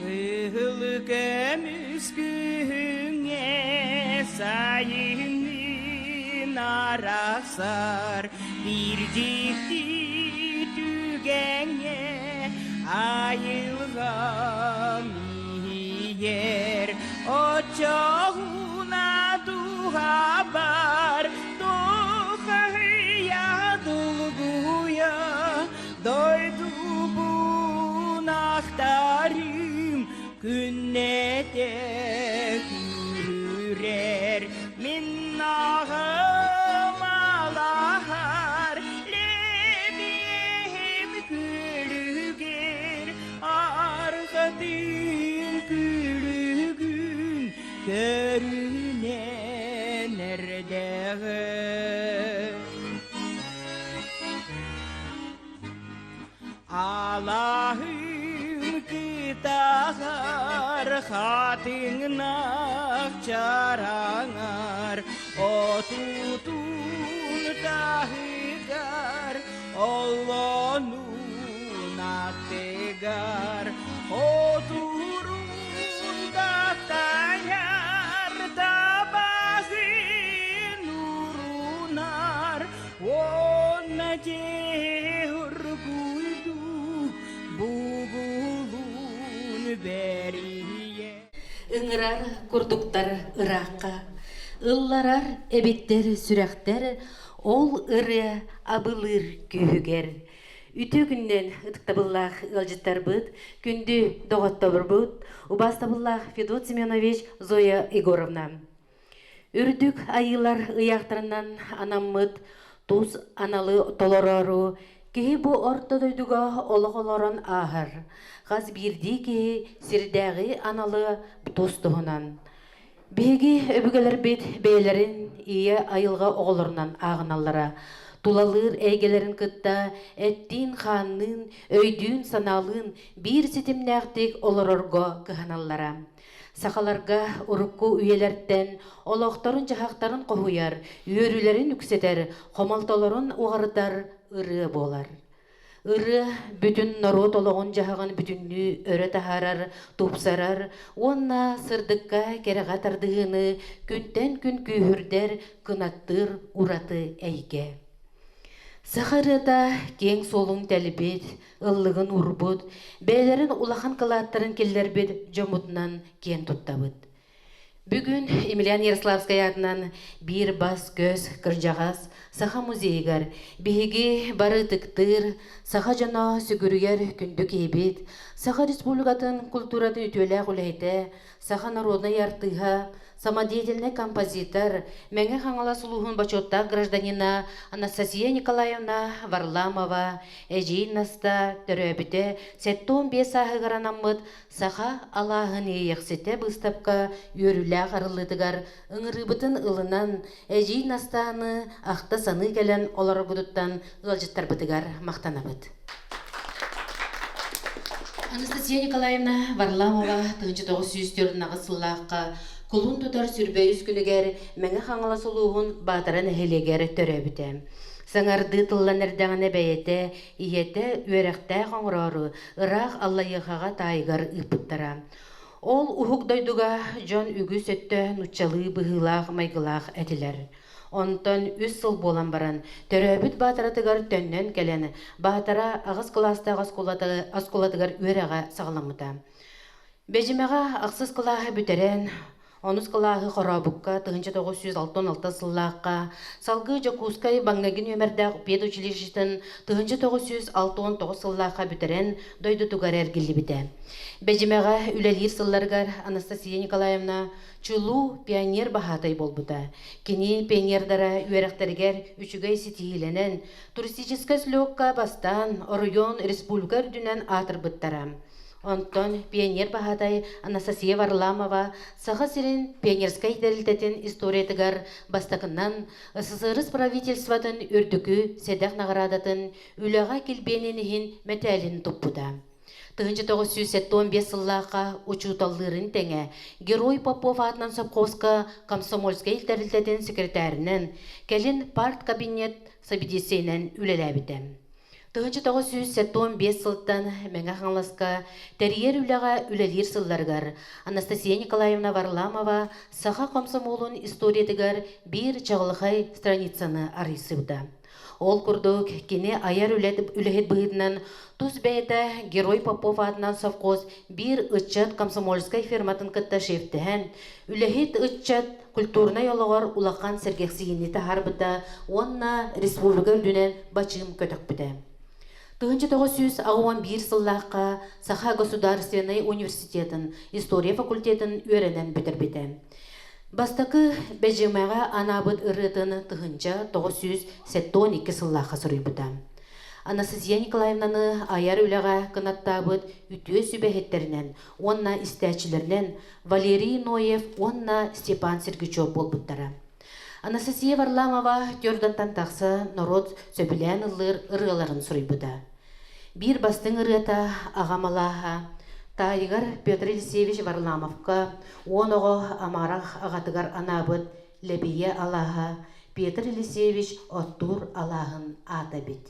Кыһыл көмүс күһүҥҥэ сайынныын арахсар биир дьикти түгэҥҥэ айылҕам иһийэр оччоҕуна дууһабар духаһыйа долгуйа Дойдубун ахтарым күннэтэ күүрэр мин аҕам алаһар лэбиэһим күлүгэр арҕатын күлүгүн көрүнэн эрдэҕэ. Алаһын кытаҕар хатыҥнах чараҥар отутун таһыгар оллонун аттыгар хотурун даттайар табаҕын урунар Уонна дьиэ оргуйдуу бугулун бэрийэ. Ыҥырар курдуктар ыраахха, ылларар эбиттэр сүрэхтэр ол ырыа абылыыр күүһүгэр. Үтүө күнүнэн ытыктабыллаах ыалдьыттарбыт, күндү доҕотторбут, убаастабыллаах Федот Семенович, Зоя Егоровна. Үрдүк айыылар ыйаахтарынан анаммыт тус аналы толороору киһи бу орто дойдуга олох олорон ааһар. Хас биирдии киһи сирдээҕи аналы тус туһунан. Биһиги өбүгэлэрбит бэйэлэрин ийэ айылҕа оҕолорунан ааҕыналлара. Тулалыыр эйгэлэрин кытта эттиин-хаанныын, өйдүүн-санаалыын биир ситимнээхтик олорорго кыһаналлара. Сахаларга урукку үйэлэртэн олохторун-дьаһахтарын хоһуйар, үөрүүлэрин үксэтэр, хомолтолорун уҕарытар ырыа буолар. Ырыа бүтүн норуот олоҕун-дьаһаҕын бүтүннүү өрө таһаарар, тупсарар уонна сырдыкка, кэрэҕэ тардыһыыны күнтэн күн күүһүрдэр, кынаттыыр ураты эйгэ. Саха ырыата киэҥ суолун тэлбит, ыллыгын уурбут, бэйэлэрин улахан кылааттарын киллэрбит дьоммутунан киэн туттабыт. Бүгүн Емельян Ярославскай аатынан биир бас-көс кырдьаҕас Саха музейыгар биһиги бары ытыктыыр, саха дьоно сүгүрүйэр күндү киһибит, Саха Республикатын культуратын үтүөлээх үлэһитэ, саха народнай артыыһа, самодеятельнай композитор, Мэҥэ Хаҥалас улууһун бочуоттаах гражданина Анастасия Николаевна Варламова, Эдьиий Наста төрөөбүтэ 75 сааһыгар анаммыт Саха алааһын иэйэхситэ быыстапка үөрүүлээх арыллыытыгар ыҥырыыбытын ылынан, Эдьиий Настааны ахта-саныы кэлэн олороргутуттан ыалдьыттарбытыгар махтанабыт. Анастасия Николаевна Варламова 1948 сыллаахха кулун тутар сүрбэ үс күнүгэр Мэҥэ Хаҥалас улууһун Баатара нэһилиэгэр төрөөбүтэ. Саҥардыы тыллан эрдэҕинэ бэйэтэ, ийэтэ үөрэхтээх оҥороору ыраах Аллайыахаҕа таайыгар ыыппыттара. Ол уһук дойдуга дьон үгүс өттө нуччалыы быһыылаах-майгылаах этилэр. Онтон үс сыл буолан баран, төрөөбүт Баатаратыгар төннөн кэлэн, Баатара аҕыс кылаастаах оскуолатыгар үөрэҕэ саҕаламмыта. Бэдьимэҕэ ахсыс кылааһы бүтэрэн, онус кылааһы Хорообукка 1966 сыллаахха, салгыы Дьокуускай маҥнайгы нүөмэрдээх педучилищетын 1969 сыллаахха бүтэрэн дойдутугар эргиллибитэ. Бэдьимэҕэ үлэлиир сылларыгар Анастасия Николаевна Чулуу пионер баһаатай буолбута. Кини пионердара үөрэхтэригэр үчүгэй ситиһиилэнэн, туристическай слёкка бастаан оройуон республика үрдүнэн аатырбыттара. Онтон пионер баһаатай Анастасия Варламова Саха сирин пионерскай тэрилтэтин историятыгар бастакынан СССР правительствотын үрдүкү сэдэх наҕараадатын үлэҕэ килбиэнин иһин мэтээлин туппута. 1975 сыллаахха учууталлыырын тэҥэ Герой Попов аатынан сопхуоска комсомольскай тэрилтэтин секретарынан, кэлин парткабинет сэбиэдиссэйинэн үлэлээбитэ. 1975 сылтан Мэҥэ Хаҥаласка тэрийэр үлэҕэ үлэлиир сылларыгар Анастасия Николаевна Варламова саха хомсомуолун историятыгар биир чаҕылхай страницаны арыйсыбыта. Ол курдук, кини айар үлэһит быһыытынан тус бэйэтэ Герой Попов аатынан совхоз биир ыччат комсомольскай ферматын кытта шефтэһэн, үлэһит ыччат культурнай олоҕор улахан сэргэхсийиини таһаарбыта уонна республика үрдүнэн бачыым көтөхпүтэ. 1981 сыллаахха Саха государственнай университетын история факультетын үөрэнэн бүтэрбитэ. Бастакы бэдьимэҕэ анаабыт ырыатын 1972 сыллаахха суруйбута. Анастасия Николаевнаны айар үлэҕэ кынаттаабыт үтүө сүбэһиттэринэн уонна истээччилэринэн Валерий Ноев уонна Степан Сергучев буолбуттара. Анастасия Варламова Тёрдантан тахса норуот сөбүлээн ыллыыр ырыаларын суруйбута. Биир бастыҥ ырыата аҕам алааһа таайыгар Петр Елисеевич Варламовка уон оҕо амарах аҕатыгар анаабыт Лэбийэ алааһа Петр Елисеевич оттуур алааһын аата эбит.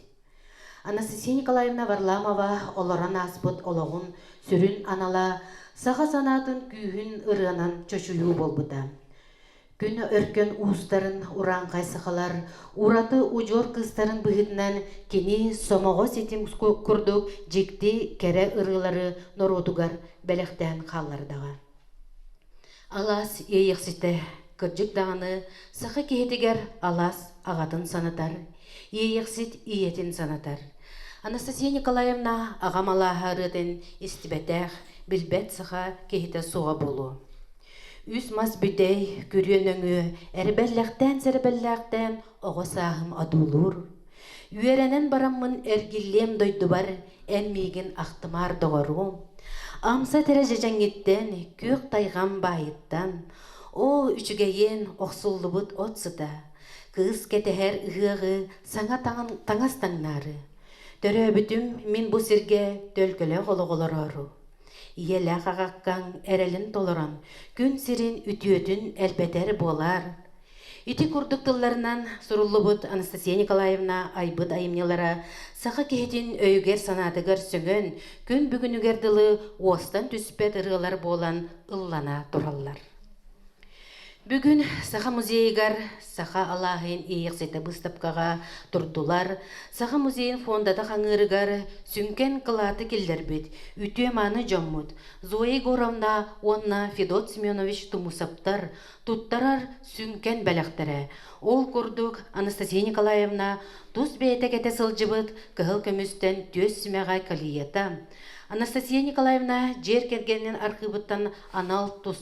Анастасия Николаевна Варламова олорон ааспыт олоҕун сүрүн анала саха санаатын күүһүн ырыанан чочуйуу буолбута. Күн өркөн уустарын урааҥхай сахалар ураты удьуор кыыстарын быһыытынан кини сомоҕо ситим курдук дьикти кэрэ ырыалары норуотугар бэлэхтээн хааллардаҕа. Алаас иэйэхситэ кырдьык даҕаны саха киһитигэр алаас аҕатын санатар, иэйэхсит ийэтин санатар. Анастасия Николаевна аҕам алааһа ырыатын истибэтэх, билбэт саха киһитэ суоҕа буолуо. Үс мас бүтэй, күрүө нөҥүө эрбэллэхтээн-сэрбэллээхтээн оҕо сааһым одуулуур. Үөрэнэн бараммын эргиллиэм дойдубар, эн миигин ахтымаар доҕоруом. Амса тэрэ дьэдьэҥҥиттэн, күөх тайҕам баайыттан, оо, үчүгэйиэн охсуллубут от сыта, кыыс кэтэһэр ыһыаҕы саҥа таҥас таҥнаары. Төрөөбүтүм мин бу сиргэ төлкөлөөх олох олороору. Ийэлээх аҕаккаҥ эрэлин толорон, күн сирин үтүөтүн элбэтэр буолаар. Ити курдук тылларынан суруллубут Анастасия Николаевна айбыт айымньылара саха киһитин өйүгэр-санаатыгар сөҥөн, күн бүгүнүгэр дылы уостан түспэт ырыалар буолан ыллана тураллар. Бүгүн Саха музейыгар Саха алааһын иэйэхситэ быыстапкаҕа турдулар. Саха музейын фондата хаҥыырыгар сүҥкэн кылааты киллэрбит үтүө-мааны дьоммут Зоя Егоровна уонна Федот Семенович Тумусовтар туттарар сүҥкэн бэлэхтэрэ. Ол курдук Анастасия Николаевна тус бэйэтэ кэтэ сылдьыбыт кыһыл көмүстэн түөс симэҕэ калията Анастасия Николаевна дьиэ кэргэнин архыыбыттан анал тус,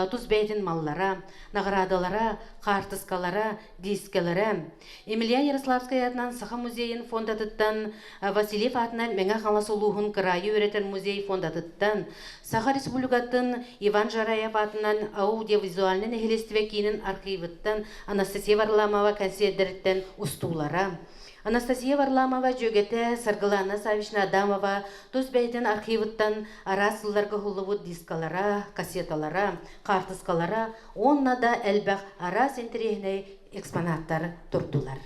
тус бэйэтин маллара, наҕараадалара, хаартыскалара, диискэлэрэ. Емельян Ярославскай аатынан Саха музейын фондатыттан, Васильев аатынан Мэҥэ Хаҥалас улууһун кыраайы үөрэтэр музей фондатыттан, Саха Республикатын Иван Жараев аатынан аудиовизуальнай нэһилиэстибэ киинин архивыттан Анастасия Варламова кэнсиэрдэриттэн устуулара. Анастасия Варламова дьүөгэтэ Саргылана Саввична Адамова тус бэйэтин архивыттан араас сылларга уһуллубут дискалара, кассеталара, хаартыскалара уонна да элбэх араас интэриэһинэй экспонаттар турдулар.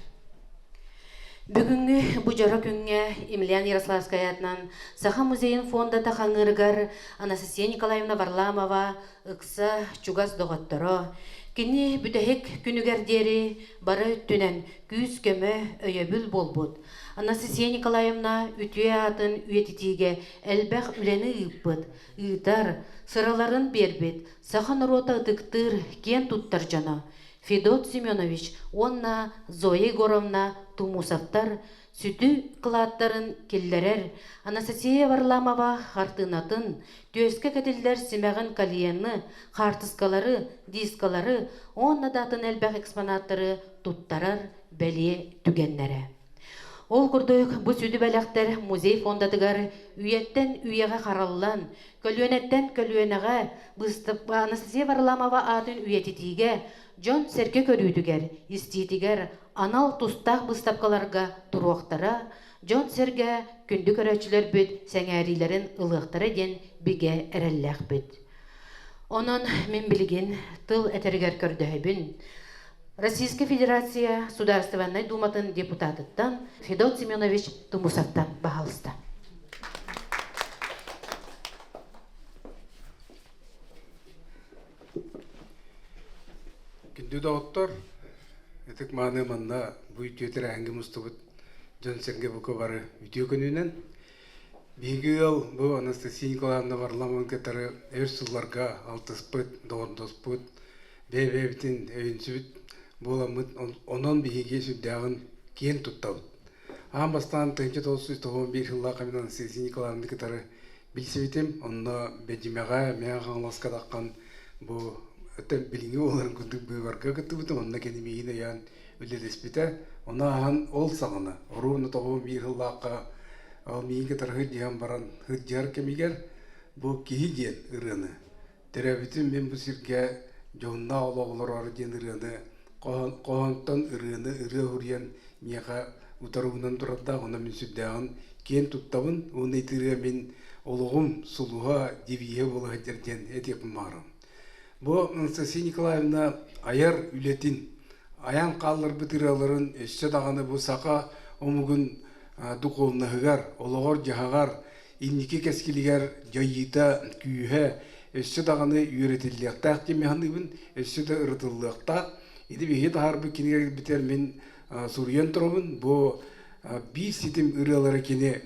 Бүгүҥҥү бу дьоро күҥҥэ Емельян Ярославскай аатынан Саха музейын фондата хаҥыырыгар Анастасия Николаевна Варламова ыкса чугас доҕотторо, кини бүтэһик күнүгэр диэри бары өттүнэн күүс-көмө, өйөбүл буолбут. Анастасия Николаевна үтүө аатын үйэтитиигэ элбэх үлэни ыыппыт, ыытар, сыраларын биэрбит, саха норуота ытыктыыр, киэн туттар дьоно Федот Семенович уонна Зоя Егоровна Тумусовтар сүдү кылааттарын киллэрэр Анастасия Варламова хартыынатын, түөскэ кэтиллэр симэҕин кальяны, хаартыскалары, дискалары уонна да атын элбэх экспонаттары туттарар бэлиэ түгэннэрэ. Ол курдук бу сүдү бэлэхтэр музей фондатыгар үйэттэн үйэҕэ хараллан, көлүөнэттэн көлүөнэҕэ быыстапка Анастасия Варламова аатын үйэтитиигэ, дьон-сэргэ көрүүтүгэр, истиитигэр анал тустаах быыстапкаларга туруохтара, дьон-сэргэ күндү көрөөччүлэрбит сэҥээриилэрин ылыахтара диэн бигэ эрэллээхпит. Онон мин билигин тыл этэригэр көрдөһөбүн. Российскай Федерация Судаарыстыбаннай Дууматын депутатыттан Федот Семенович Тумусовтан баһаалыста. Күндү доҕоттор, ытык мааны манна бу үтүө тэрээһиҥҥэ мустубут дьон-сэргэ бука бары үтүө күнүнэн. Биһиги ыал бу Анастасия Николаевна Варламованы кытары өр сылларга алтыспыт, доҕордоспут, бэйэ-бэйэбитин өйөнсүбүт буоламмыт, онон биһиги сүрдээҕин киэн туттабыт. Аан бастаан 1991 сыллаах мин Анастасия Николаевнаны кытары билсибитим. Онно Бэдьимэҕэ, Мэҥэ Хаҥаласка таххан бу билиҥҥи буоларын курдук быыбарга кыттыбытым. Онно кини миигин өйөөн үлэлэспитэ. Ону ааһан ол саҕана, оруобуна 91 сыллаахха ол миигин кытары сылдьыһан баран сылдьыһар кэмигэр бу киһи диэн ырыаны Төрөөбүтүм мин бу сиргэ дьоһуннаах олох олороору диэн ырыаны хоһоонтон ырыаны ырыа уһуруйан миэхэ утары уунан турардаах онон мин сүрдээҕин киэн туттабын уонна ити ырыа мин олоҕум сулуһа девиһэ буола сылдьар диэн этиэхпин баҕарабын. Бу Анастасия Николаевна айар үлэтин айан хаалларбыт ырыаларын өссө даҕаны бу саха омугун духовноһыгар, олоҕор-дьаһаҕар инники кэскилигэр дьайыыта, күүһэ өссө даҕаны үөрэтиллиэхтээх диэн саныыбын, өссө да ырытыллыахтаах. Ити биһиги таһаарбыт кинигэбитигэр мин суруйан турабын. Бу биир ситим ырыалары кини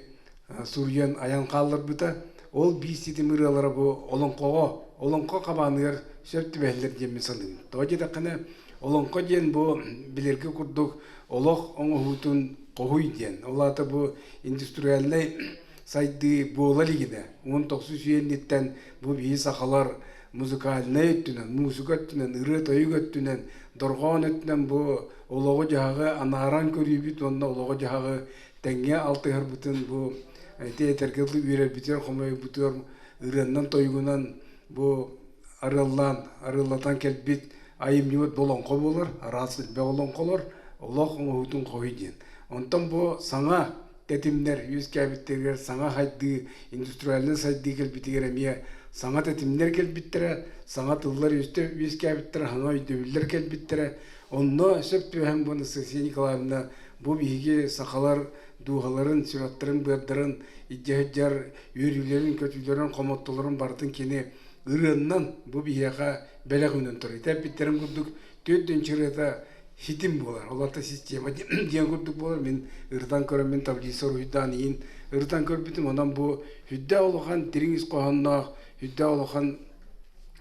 суруйан айан хаалларбыта. Ол биир ситим ырыалара бу олоҥхоҕо, олоҥхо хабааныгар сөп түбэһэллэр диэн мин саныыбын. Тоҕо диэтэххинэ, олоҥхо диэн бу билэргэ курдук олох оҥоһуутун хоһуй диэн. Ол аата бу индустриальнай сайдыы буола илигинэ 19 үйэ инниттэн бу биһи сахалар музыкальнай өттүнэн, музыка өттүнэн, ырыа-тойук өттүнэн, дорҕоон өттүнэн бу олоҕу-дьаһаҕы анааран көрүүбүт уонна олоҕу-дьаһаҕы тэҥҥэ алтыһарбытын бу ити этэргэ дылы үөрэрбитигэр, хомойбутугар ырыаннан-тойугунан бу арыаллаан, арыаллатан кэлбит айымньыбыт бу олоҥхо буолар, араас элбэх олоҥхолор, олох оҥоһуутун хоһуй диэн. Онтон бу саҥа тэтимнэр үөскээбиттэригэр саҥа сайдыы, индустриальнай сайдыы кэлбитигэр эмиэ саҥа тэтимнэр кэлбиттэрэ, саҥа тыллар үөскээбиттэрэ, саҥа өйдөбүллэр кэлбиттэрэ. Онно сөп түбэһэн бу Анастасия Николаевна бу биһиги сахалар дууһаларын, сүрэхтэрин-быардарын илдьэ сылдьар үөрүүлэрин, көтүүлэрин, хомоттолорун барытын кини ырыаннан бу биһиэхэ бэлэх үүнэн турар. Ити эппиттэрим курдук түөрт ырыата ситим буолар. Ол аата система диэн курдук буолар. Мин ырытан көрөммүн таблица уруһуйдаан иһин ырытан көрбүтүм. Онон бу сүрдээх улахан дириҥ ис хоһоонноох, сүрдээх улахан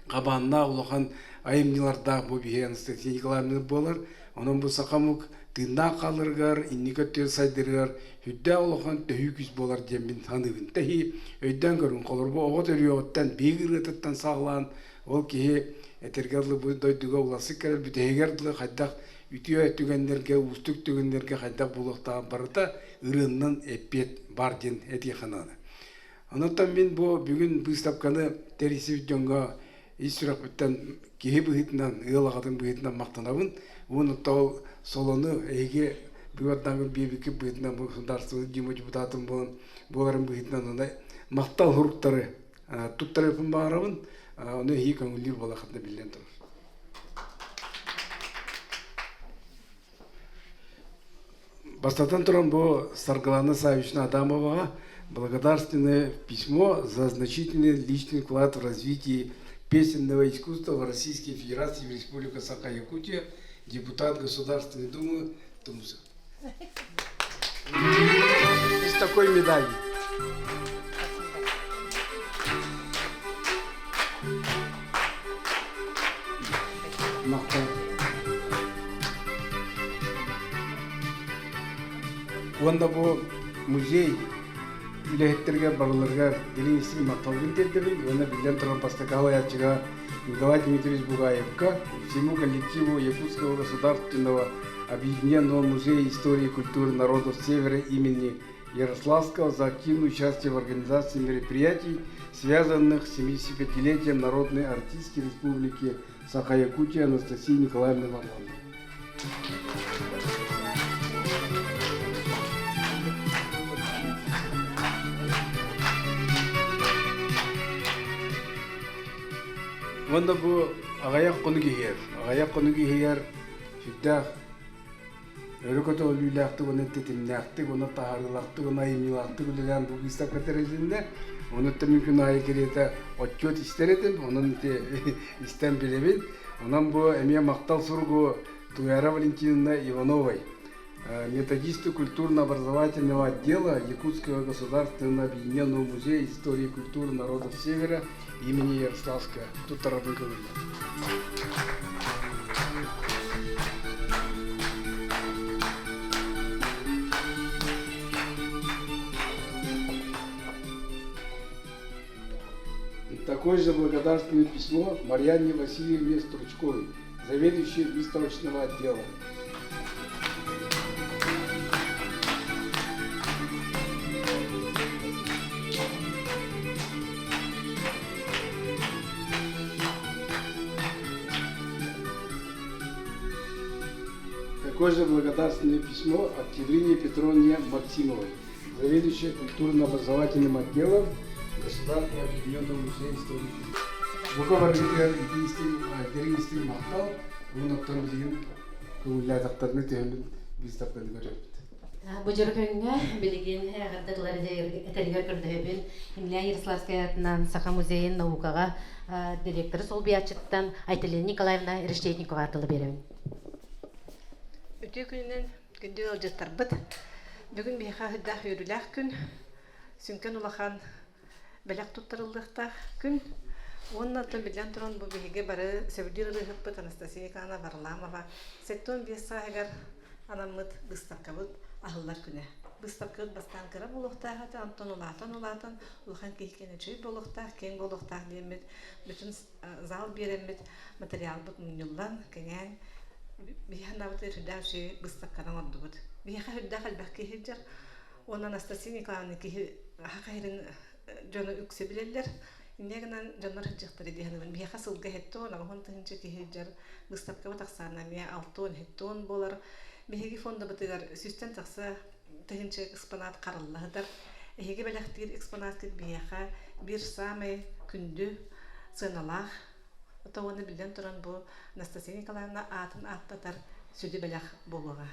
хабааннаах улахан айымньылардаах бу биһиги Анастасия Николаевна буолар. Онон бу саха омук тыыннаах хааларыгар, инники өттүгэр сайдарыгар сүрдээх улахан төһүү күүс буолар диэн мин саныыбын. Тэһии өйдөөн көрүҥ, холобур бу оҕо төрүөҕүттэн, биһиги ырыатыттан саҕалаан ол киһи этэргэ дылы бу дойдуга уларсык кэлэр бүтэһигэр дылы хайдах үтүө түгэннэргэ, уустук түгэннэргэ хайдах буолуохтааҕын барыта ырыаннан эппиэт баар диэн этиэххэ наада. Онон мин бу бүгүн быыстапканы тэрийсибит дьоҥҥо ис сүрэхпиттэн киһи быһыытынан, ыал аҕатын быһыытынан махтанабын. Уонна ол солону эһиги быыбардааммыт биэбиккит быһыытынан бу государственный Дума депутатын буолан буоларын быһыытынан онно махтал суруктары туттарыахпын баҕарабын. Ону эһиги көҥүллүүр буолаххытына биллэн турар. Бастатан туран бу Саргылана Саввична Адамоваҕа благодарственное письмо за значительный личный вклад в развитие песенного искусства в Российской Федерации в Республика Саха-Якутия, депутат Государственной Думы Тумусов. Из такой медали. Уонна бу музей үлэһиттэригэр барыларыгар дириҥ истиҥ махталбын тиэрдэбин уонна биллэн турар бастакы салайааччыга Николай Дмитриевич Бугаевка, всему коллективу Якутского государственного объединенного музея истории и культуры народов Севера имени Ярославского за активное участие в организации мероприятий, связанных с 75-летием народной артистки Республики Саха-Якутия Анастасии Николаевны Варламовой. Уонна бу аҕыйах хонук иһигэр, аҕыйах хонук иһигэр. Сүрдээх өрө көтөҕүллүүлээхтик уонна тэтимнээхтик уонна таһаарыылаахтык уонна айымньылаахтык үлэлээн бу быыстапка тэрилиннэ. Онуттан мин күн аайы кэриэтэ отчуот истэр этим, онон ити истэн билэбин. Онон бу эмиэ махтал суругу Туяра Валентиновна Ивановой, методисту культурно-образовательного отдела Якутского государственного объединенного музея истории и культуры народов Севера имени Ярославского. Туттарабын көҥүллэр. Такое же благодарственное письмо Марьяне Васильевне Стручковой, заведующей выставочного отдела. Такое же благодарственное письмо от Евгении Петровне Максимовой, заведующей культурно-образовательным отделом Государственного объединенного музея истории. Бука барыгытыгар дириҥ истиҥ махтал, уонна билигин көҥүллээтэхтэринэ түһэммит быыстапканы көрөбүт. Бу дьоро күҥҥэ билигин эҕэрдэ тыллар этэригэр көрдөһөбүн. Илья Ярославскай аатынан Саха музейын наукаҕа директоры солбуйааччыттан Айталина Николаевна Решетникова тылы биэрэбин. Үтүө күнүнэн күндү ыалдьыттарбыт. Бүгүн биһиэхэ ыһыктаах үөрүүлээх күн. Сүҥкэн улахан бэлэх туттарыллыахтаах күн. Уонна оттон биллэн туран бу биһиги бары сөбүлүүр ырыаһыппыт Анастасия Николаевна Варламова 75 сааһыгар анаммыт быыстапкабыт аһыллар күнэ. Быыстапкабыт бастаан кыра буолуохтаах этэ, онтон улаатан-улаатан улахан киһи киэнэ үчүгэй буолуохтаах, киэҥ буолуохтаах диэммит бүтүн зал биэрэммит материалбыт мунньуллан, кэҥээн биһиэхэ анаабыт үрдээх үчүгэй быыстапканы оҥордубут. Биһиэхэ үрдээх элбэх киһи сылдьар. Уонна Анастасия Николаевна киһи аха иһэрин дьоно үксэ билэллэр. Инньэ гынан дьоннор сылдьыахтара дии саныыбын. Биһиэхэ сылга 70, 80 тыһыынча киһи сылдьар. Быыстапкабыт ахсаана эмиэ 60, 70 буолар. Биһиги фондабытыгар сүүстэн тахса тыһыынча экспонат харалла сытар. Эһиги бэлэхтиир экспонаткыт биһиэхэ биир саамай күндү, сыаналаах. Ото уонна биллэн туран бу Анастасия Николаевна аатын ааттатар сүдү бэлэх буолуоҕа.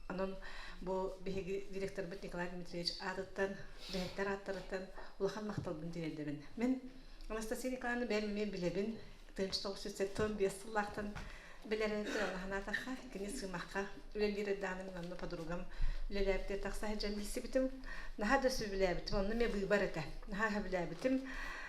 Онон бу биһиги директорбыт Николай Дмитриевич аатыттан, үлэһиттэр ааттарыттан улахан махталбын тириэрдэбин. Мин Анастасия Николаевна бэйэм эмиэ билэбин. 1975 сыллаахтан билэр санаатахха, кини Сыымахха үлэлиир эрдэҕинэ мин онно подругам үлэлээбитигэр тахса сылдьан билсибитим. Наһаа да сөбүлээбитим, онно эмиэ быыбар этэ. Наһаа сөбүлээбитим.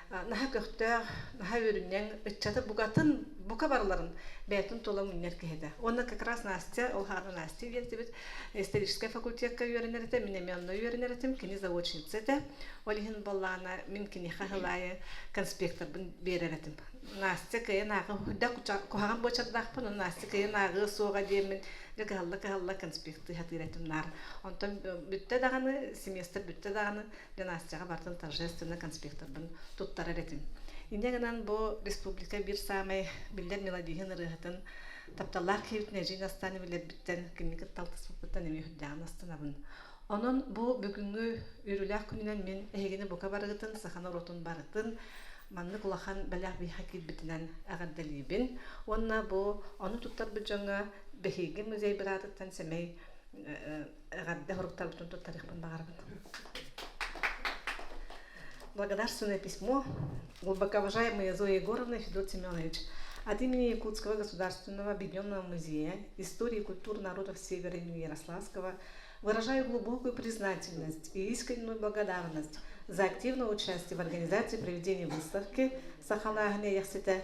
Наһаа көхтөөх, наһаа үөрүнньэҥ ыччаты букатын бука барыларын бэйэтин тула мунньар киһи этэ. Уонна как раз Настя, ол хаана Настя диэтибит, историческай факультекка үөрэнэр этэ, мин эмиэ онно үөрэнэр этим, кини заочница этэ. Ол иһин буоллаҕына мин киниэхэ сыл аайы конспекторбын биэрэр этим. Настя кыайан ааҕы үрдэх куһаҕан буочардаахпын, ону Настя кыайан ааҕыа суоҕа диэммин дьэ кыһалла-кыһалла конспектыы сатыыр этим наар. Онтон бүттэ даҕаны, семестр бүттэ даҕаны, дьэ Настяҕа бартын торжественно конспекторбын туттарар этим. Инньэ гынан бу республика биир саамай биллэр мелодиһын ырыаһытын тапталлаах киһибитин Эдьиий Настааны билэрбиттэн, кинини кытта алтыспыппыттан эмиэ үрдээҕин астынабын. Онон бу бүгүҥҥү үөрүүлээх күнүнэн мин эһигини бука барыгытын, саха норуотун барытын маннык улахан бэлэх биһиэхэ киирбитинэн эҕэрдэлиибин. Уонна бу ону туттарбыт дьоҥҥо биһиги музей быраатыттан сэмэй эҕэрдэ суруктарбытын туттарыахпын баҕарабын. Благодарственное письмо глубокоуважаемая Зоя Егоровна и Федот Семенович от имени Якутского государственного объединенного музея истории и культуры народов Севера имени Ярославского выражаю глубокую признательность и искреннюю благодарность за активное участие в организации проведения выставки «Сахалаагне Яхсите»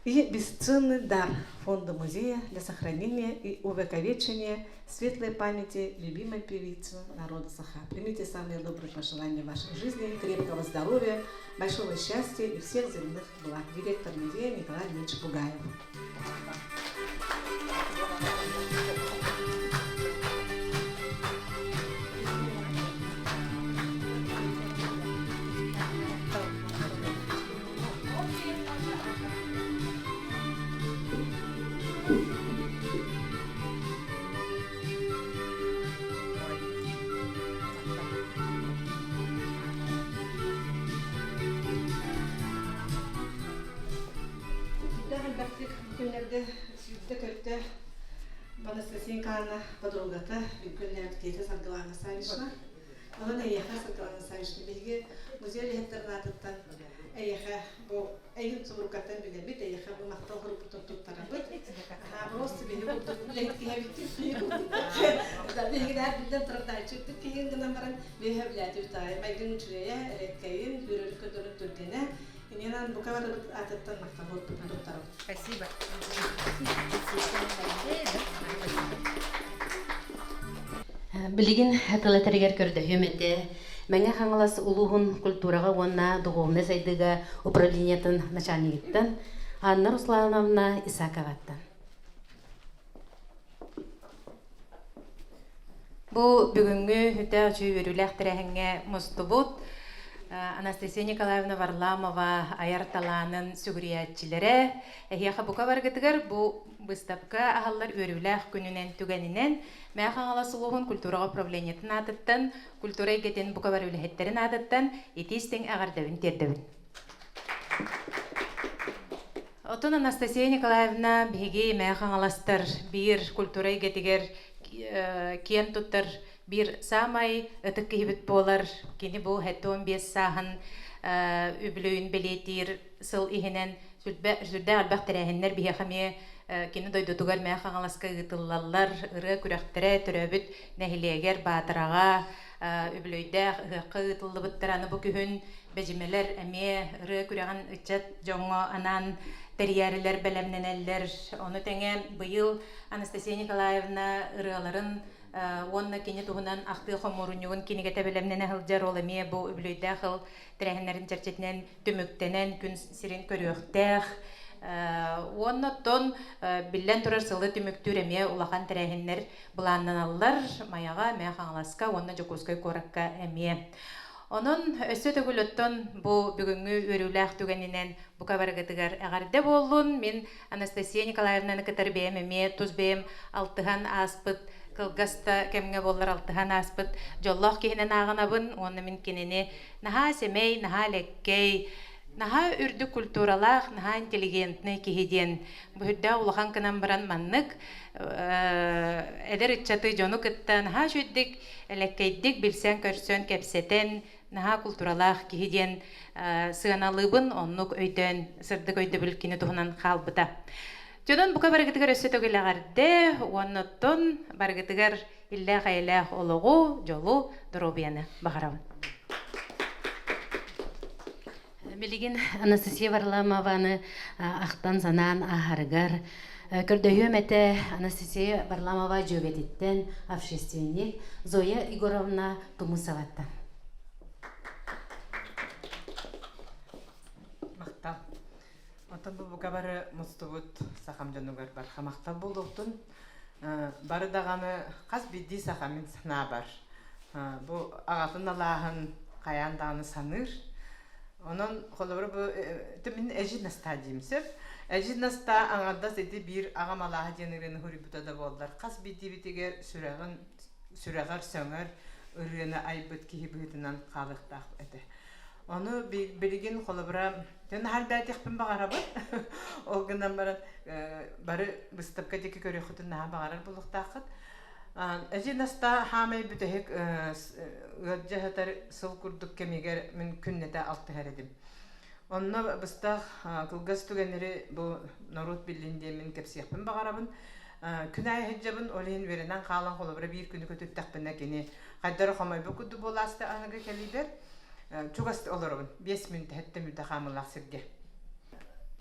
и бесценный дар фонда музея для сохранения и увековечения светлой памяти любимой певицы народа Саха. Примите самые добрые пожелания в вашей жизни, крепкого здоровья, большого счастья и всех земных благ. Директор музея Николай Ильич Бугаев. Сүрдээх элбэхтик бу күннэргэ сүүрдэ-көттө. Анастасия Николаевна подругата, бүгүн Саргылана Савишна. Онон эйиэхэ Саргылана Савишна биһиги музей үлэһиттэрин аатыттан эйиэхэ бу эйин субурукаттан билэбит, эйиэхэ бу махтал хоруппутун туттарабыт. Просто биһиги курдук үлэһит киһи Биһигилэр биллэн турар дааччыттык киһин гынан баран биһи билээтибит майгын үчүгэйэ, эрэккэйин, хүрөрү көтөрүн түргэнэ. Иннинэн бука барыбыт аатыттан махтал хоруппутун туттарабыт. Спасибо. Билигин тыл этэригэр көрдөһүөм этэ. Мэҥэ Хаҥалас улууһун культураҕа уонна духовнай сайдыыга управлениетын начальнигыттан Анна Руслановна Исаковаттан. Бу бүгүҥҥү үтэ үчүгэй үөрүүлээх тэрээһиҥҥэ мустубут Анастасия Николаевна Варламова айар талаанын сүгүрүйээччилэрэ эһиэхэ бука баргытыгар бу быыстапка аһаллар үөрүүлээх күнүнэн түгэнинэн Мэҥэ Хаҥалас улууһун культураҕа управлениетын аатыттан, культура эйгэтин бука бары үлэһиттэрин аатыттан итии-истиҥ эҕэрдэбин тиэрдэбин. Оттон Анастасия Николаевна биһиги Мэҥэ Хаҥаластар биир культура эйгэтигэр киэн туттар биир саамай ытык киһибит буолар. Кини бу 75 сааһын үбүлүөйүн бэлиэтиир сыл иһинэн сүрдээх элбэх тэрээһиннэр биһиэхэ эмиэ кини дойдутугар Мэҥэ Хаҥаласка ыытыллаллар. Ырыа күрэхтэрэ төрөөбүт нэһилиэгэр Баатараҕа үбүлүөйдээх ыһыахха ыытыллыбыттар. Аны бу күһүн Бэдьимэлэр эмиэ ырыа күрэҕин ыччат дьоҥҥо анаан тэрийээрилэр бэлэмнэнэллэр. Ону тэҥэ быйыл Анастасия Николаевна ырыаларын уонна кини туһунан ахтыы хомуурунньугун кинигэтэ бэлэмнэнэ сылдьар. Ол эмиэ бу үбүлүөйдээх ыл тэрээһиннэрин чэрчитинэн түмүктэнэн күн сирин көрүөхтээх. Уонна оттон биллэн турар сылы түмүктүүр эмиэ улахан тэрээһиннэр былааннаналлар Майаҕа, Мэҥэ Хаҥаласка уонна Дьокуускай куоракка эмиэ. Онон өссө төгүл оттон бу бүгүҥҥү үөрүүлээх түгэнинэн бука барыгытыгар эҕэрдэ буоллун. Мин Анастасия Николаевнаны кытары бэйэм эмиэ тус бэйэм алтыһан ааспыт кылгас да кэмҥэ буоллар алтыһан ааспыт дьоллоох киһинэн ааҕынабын уонна мин кинини наһаа сэмэй, наһаа элэккэй, наһаа үрдүк культуралаах, наһаа интеллигентный киһи диэн бу үрдээх улахан гынан баран маннык эдэр ыччаты дьону кытта наһаа үчүгдик элэккэйдик билсэн-көрсөн, кэпсэтэн, наһаа култууралаах киһи диэн сыаналыыбын, оннук өйдөөн, сырдык өйдөбүл кини туһунан хаалбыта. Дьонун бука барыгытыгар өссө төгүл эҕэрдэ уонна оттон барыгытыгар иллээх-эйэлээх олоҕу, дьолу, доруобуйаны баҕарабын. Билигин Анастасия Варламованы ахтан-санаан ааһарыгар көрдөһүөм этэ Анастасия Варламова дьүөгэтиттэн общественник Зоя Егоровна Тумусоваттан. Махтал. Онтон бу бука бары мустубут сахам дьонугар барха махтал буолуохтун. Бары даҕаны хас биирдии саха мин санаабар бу аҕатын алааһын хайаан даҕаны саныыр. Онон холобура бу мин Эжи Настаа диим сөп. Эжи Настаа аҥардас ити биир аҕам алааһа диэн ырыаны суруйбута да буоллар хас биирдиибитигэр сүрэҕин сүрэҕэр сөҥөр ырыаны айбыт киһи быһыытынан хаалыахтаах этэ. Ону билигин холобура наһаа элбээтиэхпин баҕарабын. Ол гынан баран бары быыстапка диэки көрүөххүтүн наһаа баҕарар буолуохтааххыт. Эдьиий Настаа хаамай бүтэһик ыалдьа сытар сыл курдук кэмигэр мин күннэтэ алтыһар этим. Онно быстах кылгас түгэннэри бу норуот биллин диэн мин кэпсиэхпин баҕарабын. Күн аайы сылдьабын, ол иһин үөрэнэн хаалан холобура биир күнү көтүттэхпинэ кини хайдары хомойбут курдук буолааста аныгы кэлиибэр чугас олоробун 5 мүнүүтэ сэттэ мүнүүтэ хаамыылаах сиргэ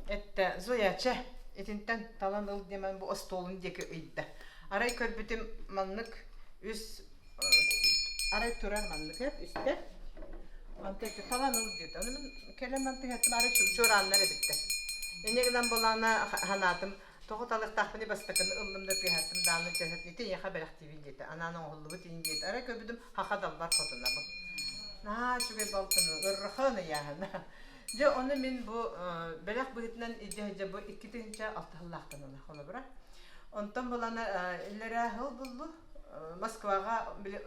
эттэ Зоя чэ итинтэн талан ыл диэмэн бу остуолун диэки ыйда арай көрбүтүм маннык үс арай турар маннык эп үстэ онтон талан ыл диэтэ ону мин кэлэн мантыһаттым арай чуорааннар эбиттэр инньэ гынан буолаана санаатым Тоҕо талыахтаахпыный бастакыны ыллым да тыаһаттым даҕаны тыаһат ити эйиэхэ бэлэхтиибин диэтэ. Анаан оҥоһуллубут ини диэтэ. Арай көрбүтүм хаха далбар хотунабын. Наһаа үчүгэй балтыны ыррахан ыйааһына. Дьэ ону мин бу бэлэх быһыытынан илдьэ сылдьа бу 2006 сыллаахтан ыла холобура. Онтон булана иллэрээ сыл буллу Москваҕа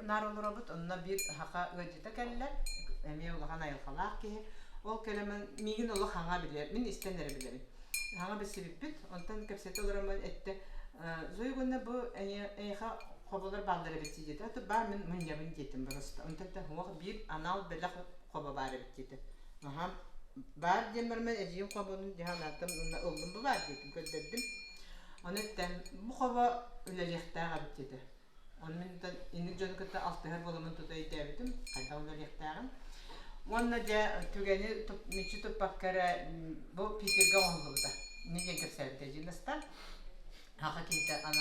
наар олоробут, онно биир саха ыалдьыта кэллэ, эмиэ улахан айылҕалаах киһи. Ол кэлэмэн миигин олох хаҥа билэр, мин истэн эрэ билэбин. Хаҥа билсибиппит, онтон кэпсэтэ олороммун эттэ. Зоя уонна бу эйиэхэ хоболор бааллар эбит диэтэ. Аты баар мин мунньабын диэтим просто. Онтон уох биир анал бэлэх хобо баар эбит диэтэ. Аха баар диэн баран эдьиийим хобонун дьаһанааттан уонна ыллым бу баар диэтим көрдөрдүм. Ону эттэн бу хобо үлэлиэхтээх эбит диэтэ. Ону мин инник дьону кытта алтыһар буоламмын тута өйдөөбүтүм, хайдах үлэлиэхтээҕин. Уонна дьэ түгэни мүччү туппакка эрэ бу Питергэ оҥоһуллубута. Инник диэн кэпсээбитэ Дьинаста. Аха киһитэ ана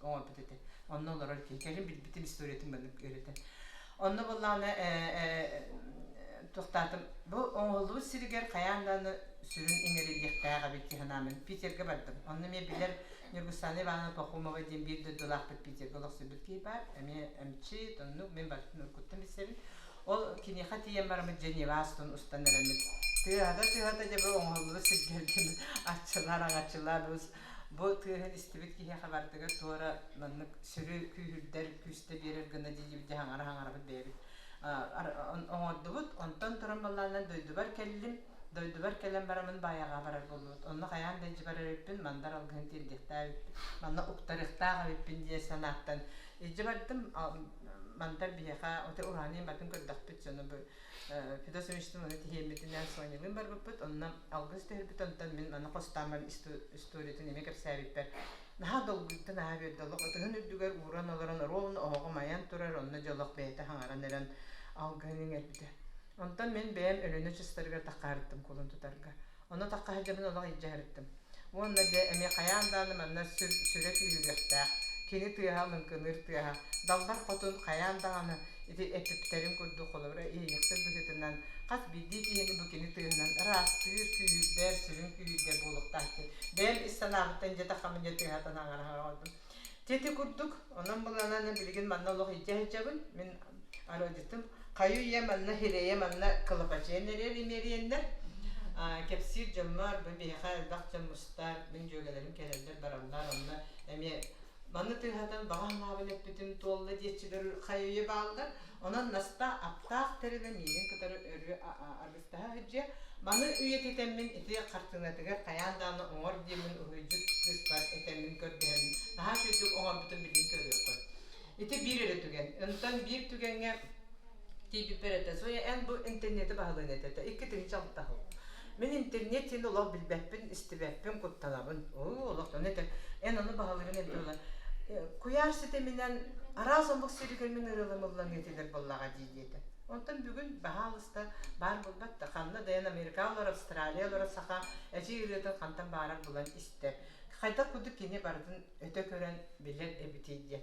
оҥорбут этэ. Онно олорор киһи. Кэлин билбитим историятын маннык үөрэтэн. Онно буоллаҕына туохтаатым бу оҥоһуллубут сиригэр хайаан даҕаны сүрүн иҥэриллиэхтээх эбит дии санааммын Питергэ бардым. Онно эмиэ билэр Ньургустаана Ивановна Пахомова диэн биир дойдулаахпыт Питергэ олохсуйбут киһи баар. Эмиэ эмчит, оннук мин барытын уруккуттан билсэбин. Ол киниэхэ тиийэн бараммыт Женевастан устан эрэммит. Тыаһата-тыаһата дьэ бу оҥоһуллубут сирдэрдин аччылар, аҥаччылар бу тыаһын истибит киһиэхэ барытыгар туора маннык сүрү күүһүрдэр, күүстэ биэрэр гына дии дии хаҥара-хаҥарабыт бэйэбит оҥордубут. Онтон туран баллаанан дойдубар кэллим. Дойдубар кэлэн бараммын Баайаҕа барар буоллубут. Онно хайаан да илдьи барар эбиппин, Мандар алгыһын тиэрдиэхтээх эбиппин, манна уктарыахтаах эбиппин диэн санааттан илдьи бардым. Мандар биһиэхэ оте ураанньын батын көрдөхпүт дьоно бу Федот Семеновичтыын ону тиһиэммитинэн Сонялыын барбыппыт. Онно алгыс түһэрбит, онтон мин маны хостоон баран историятын эмиэ кэпсээбиппэр наһаа долгуйда, наһаа үөрдэ. Олох ытыһын үрдүгэр ууран олорон оруолун оһоҕум айан турар, онно дьэ олох бэйэтэ хаҥаран эрэн алгыһын иҥэрбитэ. Онтон мин бэйэм Өлүөнэ чыстарыгар таххаарыттым кулун тутарга. Онно тахха сылдьабын олох илдьэ сырыттым. Уонна дьэ эмиэ хайаан даҕаны манна сүр, сүрэ күүһүрүөхтээх. Кини тыаһа лыҥкыныыр тыаһа. Даллар хотун хайаан даҕаны ити эппиттэрин курдук холобура иһийэхсит быһыытынан хас биирдии киһини бу кини тыаһынан ыраастыыр, күүһүрдэр, сүрүн күүһүрдэр буолуохтаах диэн. Бэйэм ис санаабыттан дьэ таххаммын дьэ тыаһатан аҥараһан оҥордум. Ити курдук, онон буланан билигин манна олох илдьэ сылдьабын. Мин арыалдьытым хайы-үйэ манна хирэйэ манна кылапачыйан эрэр имиэриэннэр. Кэпсиир дьоммор, бу биһиэхэ элбэх дьон мустар, мин дьүөгэлэрим кэлэллэр бараллар, онно эмиэ маны тыаһатан баҕа санаабын эппитим туолла диэччилэр хайы-үйэ бааллар. Онон Наста аптаах тэрилэ миигин кытары өрүү аргыстаһа сылдьыа. Маны үйэтитэммин ити хартыынатыгар хайаан даҕаны оҥор диэммин уһуйдьут кыыспар этэммин көрдөһөммүн наһаа үчүгэйдик оҥорбутун билигин көрүөххүт. Ити биир эрэ түгэн. Онтон биир түгэҥҥэ тиийбиппэр этэ, Зоя, эн бу интернети баһылыан этэ, 2 6 сыл. Мин интернет диэн олох билбэппин, истибэппин, куттанабын. Оо, олох ону этэ. Эн ону баһылыырын эбитэ куйаар ситиминэн араас омук сиригэр мин ырыаламыллан этилэр буоллаҕа дии диэтэ. Онтон бүгүн баһаалыста баар буолбат да ханна да эн Америка олор, Австралия олорор саха эдьиий ырыатын хантан баарар булан истэр. Хайдах курдук кини барытын өтө көрөн билэр эбитий диэн.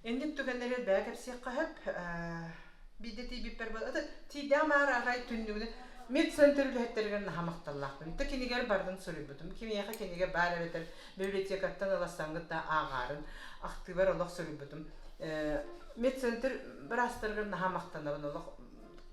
Инник түгэннэри бэйэ кэпсиэххэ сөп. Биирдэ тиийбиппэр тиийдэҕим аара арай түннүгүнэн медцентр үлэһиттэригэр наһаа махталлаахпын. Ити кинигэр барытын суруйбутум. Кимиэхэ кинигэ баар эбэтэр библиотекаттан ылассаҥҥыт да ааҕаарын ахтыыбар олох суруйбутум. Медцентр быраастарыгар наһаа махтанабын олох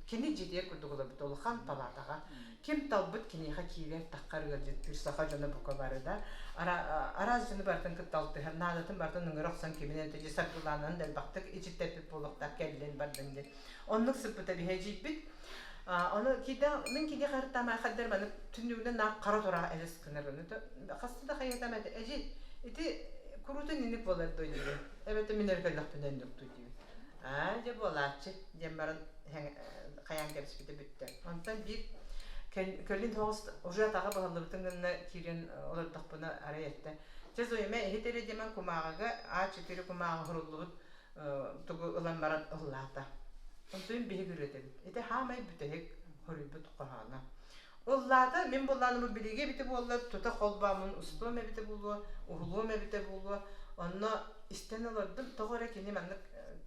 кини дьиэтигэр курдук олорбут улахан палатаҕа ким талбыт киниэхэ киирэр таххар ыалдьыттыыр саха дьоно бука бары да араас дьону барытын кытта алтыһар наадатын барытын ыҥыра охсон киминэн төдьү саргылаанан да элбэхтик ичиттэппит буолуохтаах кэллин бардын диэн оннук сыппыта биһэдьийбит ону киирдэ мин кини харытаама хаддар маны түннүгүнэн наах хара тураах элэс гынар хаста да хайатаама эдьи ити куруутун инник буолар дойдубун эбэтэ мин өркөллөхпүнэ инник дуу аа дьэ буолааччы диэн баран хайаан кэбиспитэ бүттэ. Онтон биир кэлин соҕус уже атаҕа быһаллыбытын гынна киирэн олордохпуна арай эттэ. Чэ Зоя иһит эрэ диэмэн кумааҕыга А4 кумааҕы суруллубут тугу ылан баран ыллаата. Онтон биһиги үрүөтэбит. Ити хаамай бүтэһик хоруйбут хоһооно. Ыллаата, мин буллааным билиги эбитэ буолла, тута холбоомун устуом эбитэ буолуо, уһулуом эбитэ буолуо. Онно истэн олордум, тоҕо эрэ кини маннык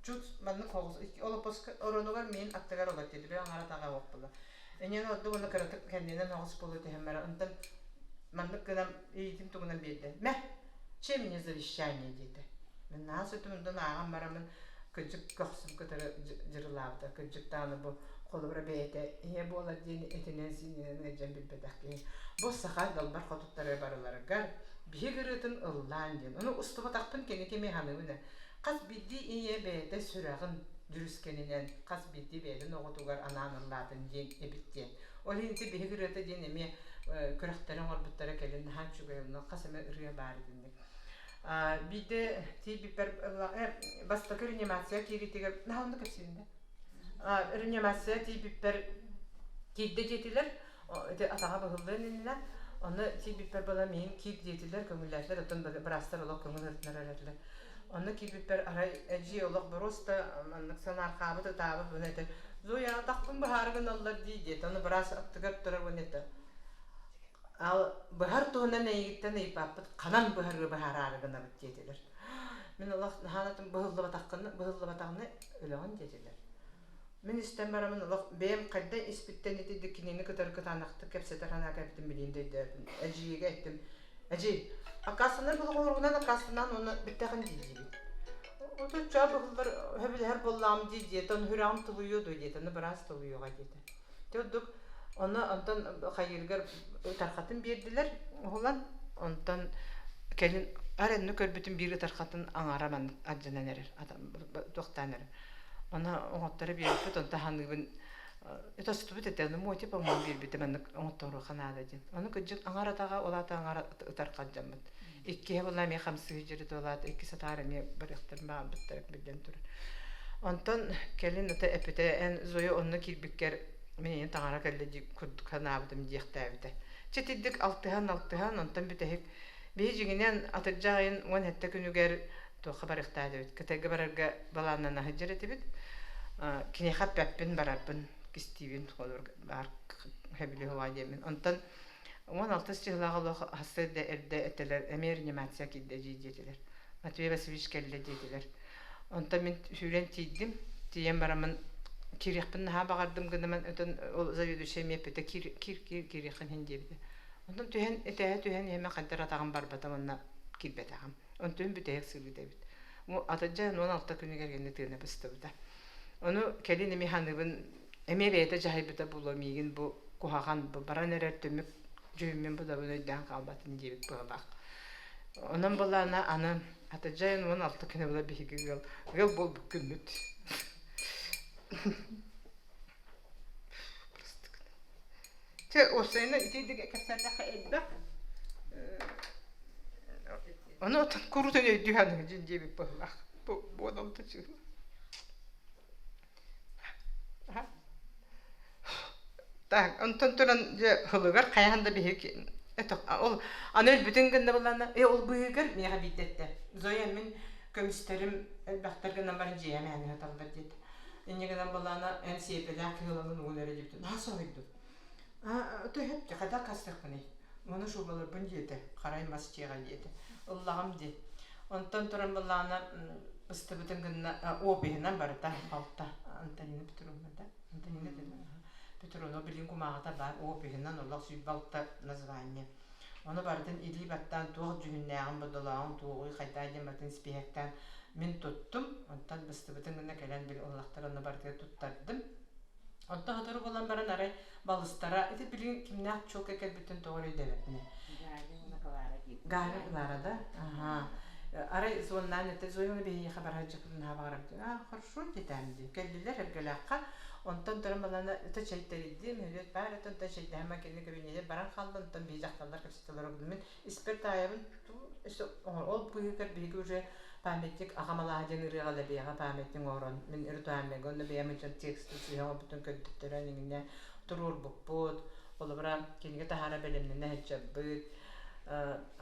чут маннык хоҕус олоппоско оронугар миин аттыгар олор диэти били аҥара таҕа буолла. Энньэн олордум уонна кыратык кэннинэн оҕус буолуо түһэн баран онтон маннык гынан иитин тугунан биэрдэ. Мэ, чем мне завещание диэтэ. Мин наһаа сөтүм онтон ааҕан бараммын кырдьык көхсүм кытары дьырылаабыта. Кырдьык даҕаны бу холобура бэйэтэ ийэ буолар диэн этинэн-сиининэн ыалдьан билбэтэх киһи. Бу саха далбар хотуттары барыларыгар биһик ырыатын ыллаан диэн. Ону устубатахпын кэнники эмиэ саныыбын ээ. Хас биирдии ийэ бэйэтэ сүрэҕин дьүрүскэнинэн хас биирдии бэйэтин оҕотугар анаан ыллаатын диэн эбит диэн. Ол иһин ити биһик ырыата диэн эмиэ күрэхтэри оҥорбуттара кэлин наһаа үчүгэй онно хас эмэ ырыа баар итинник. Биирдэ тиийбиппэр бастакы реанимация киириитигэр наһаа онно кэпсиибин да. Реанимация тиийбиппэр киирдэ диэтилэр, ити атаҕа быһыллыан иннинэ онно тиийбиппэр была миигин киир диэтилэр, көҥүллээтилэр, оттон быраастар олох көҥүл ырытынар эрэллэр. Онно киирбиппэр арай эдьиий олох боруоста маннык санаархаабыт, ытаабыт буна этэ Зоя атахпын быһаары гыналлар дии диэтэ. Ону быраас аттыгар турар уонна этэ Ал быһар туһунан эйигиттэн ыйыппаппыт, ханан быһарыы быһаараары гынабыт диэтилэр. Мин олох наһаанатын быһыллыбатаххына быһыллыбатаҕына өлөҕүн диэтилэр. Мин истэн бараммын олох бэйэм хайда испиттэн итирдик кинини кытары кытаанахтык кэпсэтэр санаа кэлбитин билиин да өйдөөбүтүм. Эдьиийгэ эттим, эдьиий, аккаастанар булугуругунан аккаастанан уонна бүттэҕин дии диибин. Отучча быһыллар сөбүлэһэр буоллаҕым дии диэтэ, ону сүрэҕим тулуйуо дуо диэтэ, ону быраас тулуйуоҕа диэтэ. Ити ордук ону онтон хайыырыгар ытархатын биэрдилэр уһулан, онтон кэлин аренны көрбүтүм биир ытархатын аҥаара маннык алдьанан эрэр, туохтаан эрэр. Ону оҥотторо биэрбиппит, онтон ханыыбын тостубут этэ, ону муотип оҥорон биэрбитэ маннык оҥотторуохха наада диэн. Ону кырдьык аҥар атаҕа, ол аата аҥар ытарха алдьаммыт. Иккиһэ буолла эмиэ хамсыы дьири туолаат, иккис атаар эмиэ барыахтарын баҕарбыттара биллэн турар. Онтон кэлин ата эппитэ, эн Зоя онно киирбиккэр мин ийэм таҥара кэллэ дии курдук санаабытым диэхтээбитэ. Чэтирдик алтыһан-алтыһан, онтон бүтэһик биһи дьиҥинэн атырдьах ыйын 17 күнүгэр туохха барыахтаах этибит, Кытайга барарга былааннана сылдьар этибит. Киниэхэ эппэппин, барарбын кистиибин, холобур баар сөбүлүһүҕэ диэммин. Онтон 16 чыһылаах олох сарсыарда эрдэ этэлэр, эмиэ реанимация киирдэ дии диэтилэр. Матвей Васильевич кэллэ диэтилэр. Онтон мин сүүрэн тиийдим. Тиийэн бараммын киириэхпин наһаа баҕардым гынаман өтөн ол заведующай эмиэ эппитэ киир киир киир киириэххин иһин диэбитэ. Онтон түһэн этээһэ түһэн иһэмэ хайдар атаҕым барбата уонна киирбэтэҕим. Онтон бүтэһик сырыыта эбит. Атырдьах 16 күнүгэр гэнэ тыына быстыбыта. Ону кэлин эмиэ саныыбын эмиэ бэйэтэ дьаһайбыта буолуо миигин бу куһаҕан бу баран эрэр түмүк дьүһүммүн бодобун өйдөөн хаалбатын диэбит быһыылаах. Онон былаана аны атырдьах 16 күнэ була биһиги ыал ыал буолбут күммүт. Чэ, уопсайынан итиидик кэпсээтэххэ элбэх. Ону отон курутун өйдүү саныыр диэбит быһыылаах. Бу буолалта чыыла. Так, онтон туран дьэ һылыгар хайаан да биһиги ол аны өлбүтүн гынна буллаана э ол быыһыгар миэхэ биирдэ эттэ Зоя мин көмүстэрим элбэхтэр гынан баран дьиэм ээни сыталлар диэтэ инньэ гынан буллаана эн сиэпэлээх киһи ыламмын угун эрэ диэбитин наһаа соһуйдум а төһөп хайдах хастыахпыный уону шубаларбын диэтэ харай мас дьиэҕэ диэтэ ыллаҕым дии онтон туран буллаана ыстыбытын гынна опиһынан барыта балта Антонина Петровна да Антонина Петровна билин кумааҕыта баар опиһынан олох 106 название ону барытын илии баттаан туох дьүһүннээҕин бодолооҕун туоҕуй хайдаа диэн барытын испииһэктээн мин туттум онтон быстыбытын гына кэлэн били улахтар онно барытыгар туттардым Онтон сотору буолан баран арай балыстара ити билигин кимнээх чуолкай кэлбитин тоҕо эрэ өйдөөбөппүн. Галя Клара да? Аха. Арай звоннаан этэ Зояны биһиэхэ барар дьахтар наһаа баҕарабыт. А, хорошо диэтээн дии. Кэллилэр эргэлээххэ. Онтон туран балана ыта чэйдэрийдим, өлүөт баар этэ, онтон чэйдэһэн кини кабинеты баран хаалла, онтон биһи дьахталлар кэпсэтэлэр мин испэр таайабын ол быыһыгар биһиги уже памятник аҕам алааһа диэн ырыаҕа лэбиэҕэ памятник оҥорон мин ритуальныйга онно бэйэм дьон текстин сыыһа оҥорбутун көрдөттөрөн иҥинэ туруорбуппут холобура кинигэ таһаара бэлэмнэнэ сылдьарбыт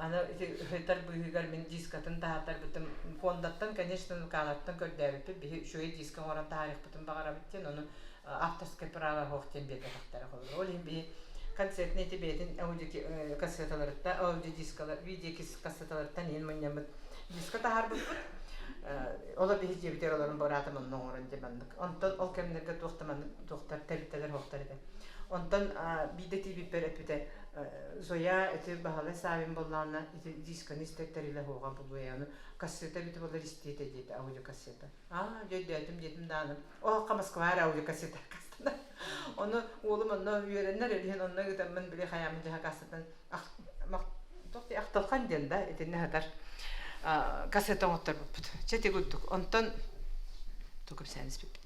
аны ити ыһытар быыһыгар мин дискатын таһаартарбытым фондаттан конечно нукаалартан көрдөөбүппүт биһи үчүгэй диска оҥорон таһаарыахпытын баҕарабыт диэн ону авторское право суох диэн биэрбэтэхтэрэ холобура ол иһин биһи концертный ити бэйэтин аудио кассеталарыттан аудиодискалар видео кассеталарыттан иһин мунньаммыт диска таһаарбыппыт олор биһи дьиэбитигэр олорон быраатым онно оҥорон дьэ маннык онтон ол кэмнэргэ туох да маннык туохтар тэрилтэлэр суохтар этэ онтон биирдэ тиийбиппэр эппитэ Зоя ити Баһылай Савин буоллаҕына ити дисканы истэр тэрилэ суоҕа булуйаны кассета эбитэ буоллар истиэ этэ диэтэ аудиокассета аа дьэ өйдөөтүм диэтим даҕаны оһоххо Москва эрэ аудиокассета кастана ону уолум онно үөрэннэр иһин онно ыытаммын били хайаамын дьаһа кассатын ахтылхан диэн да итиннэ сытар кассета оҥотторбуппут чэ ити курдук онтон тугу кэпсээн испиппит.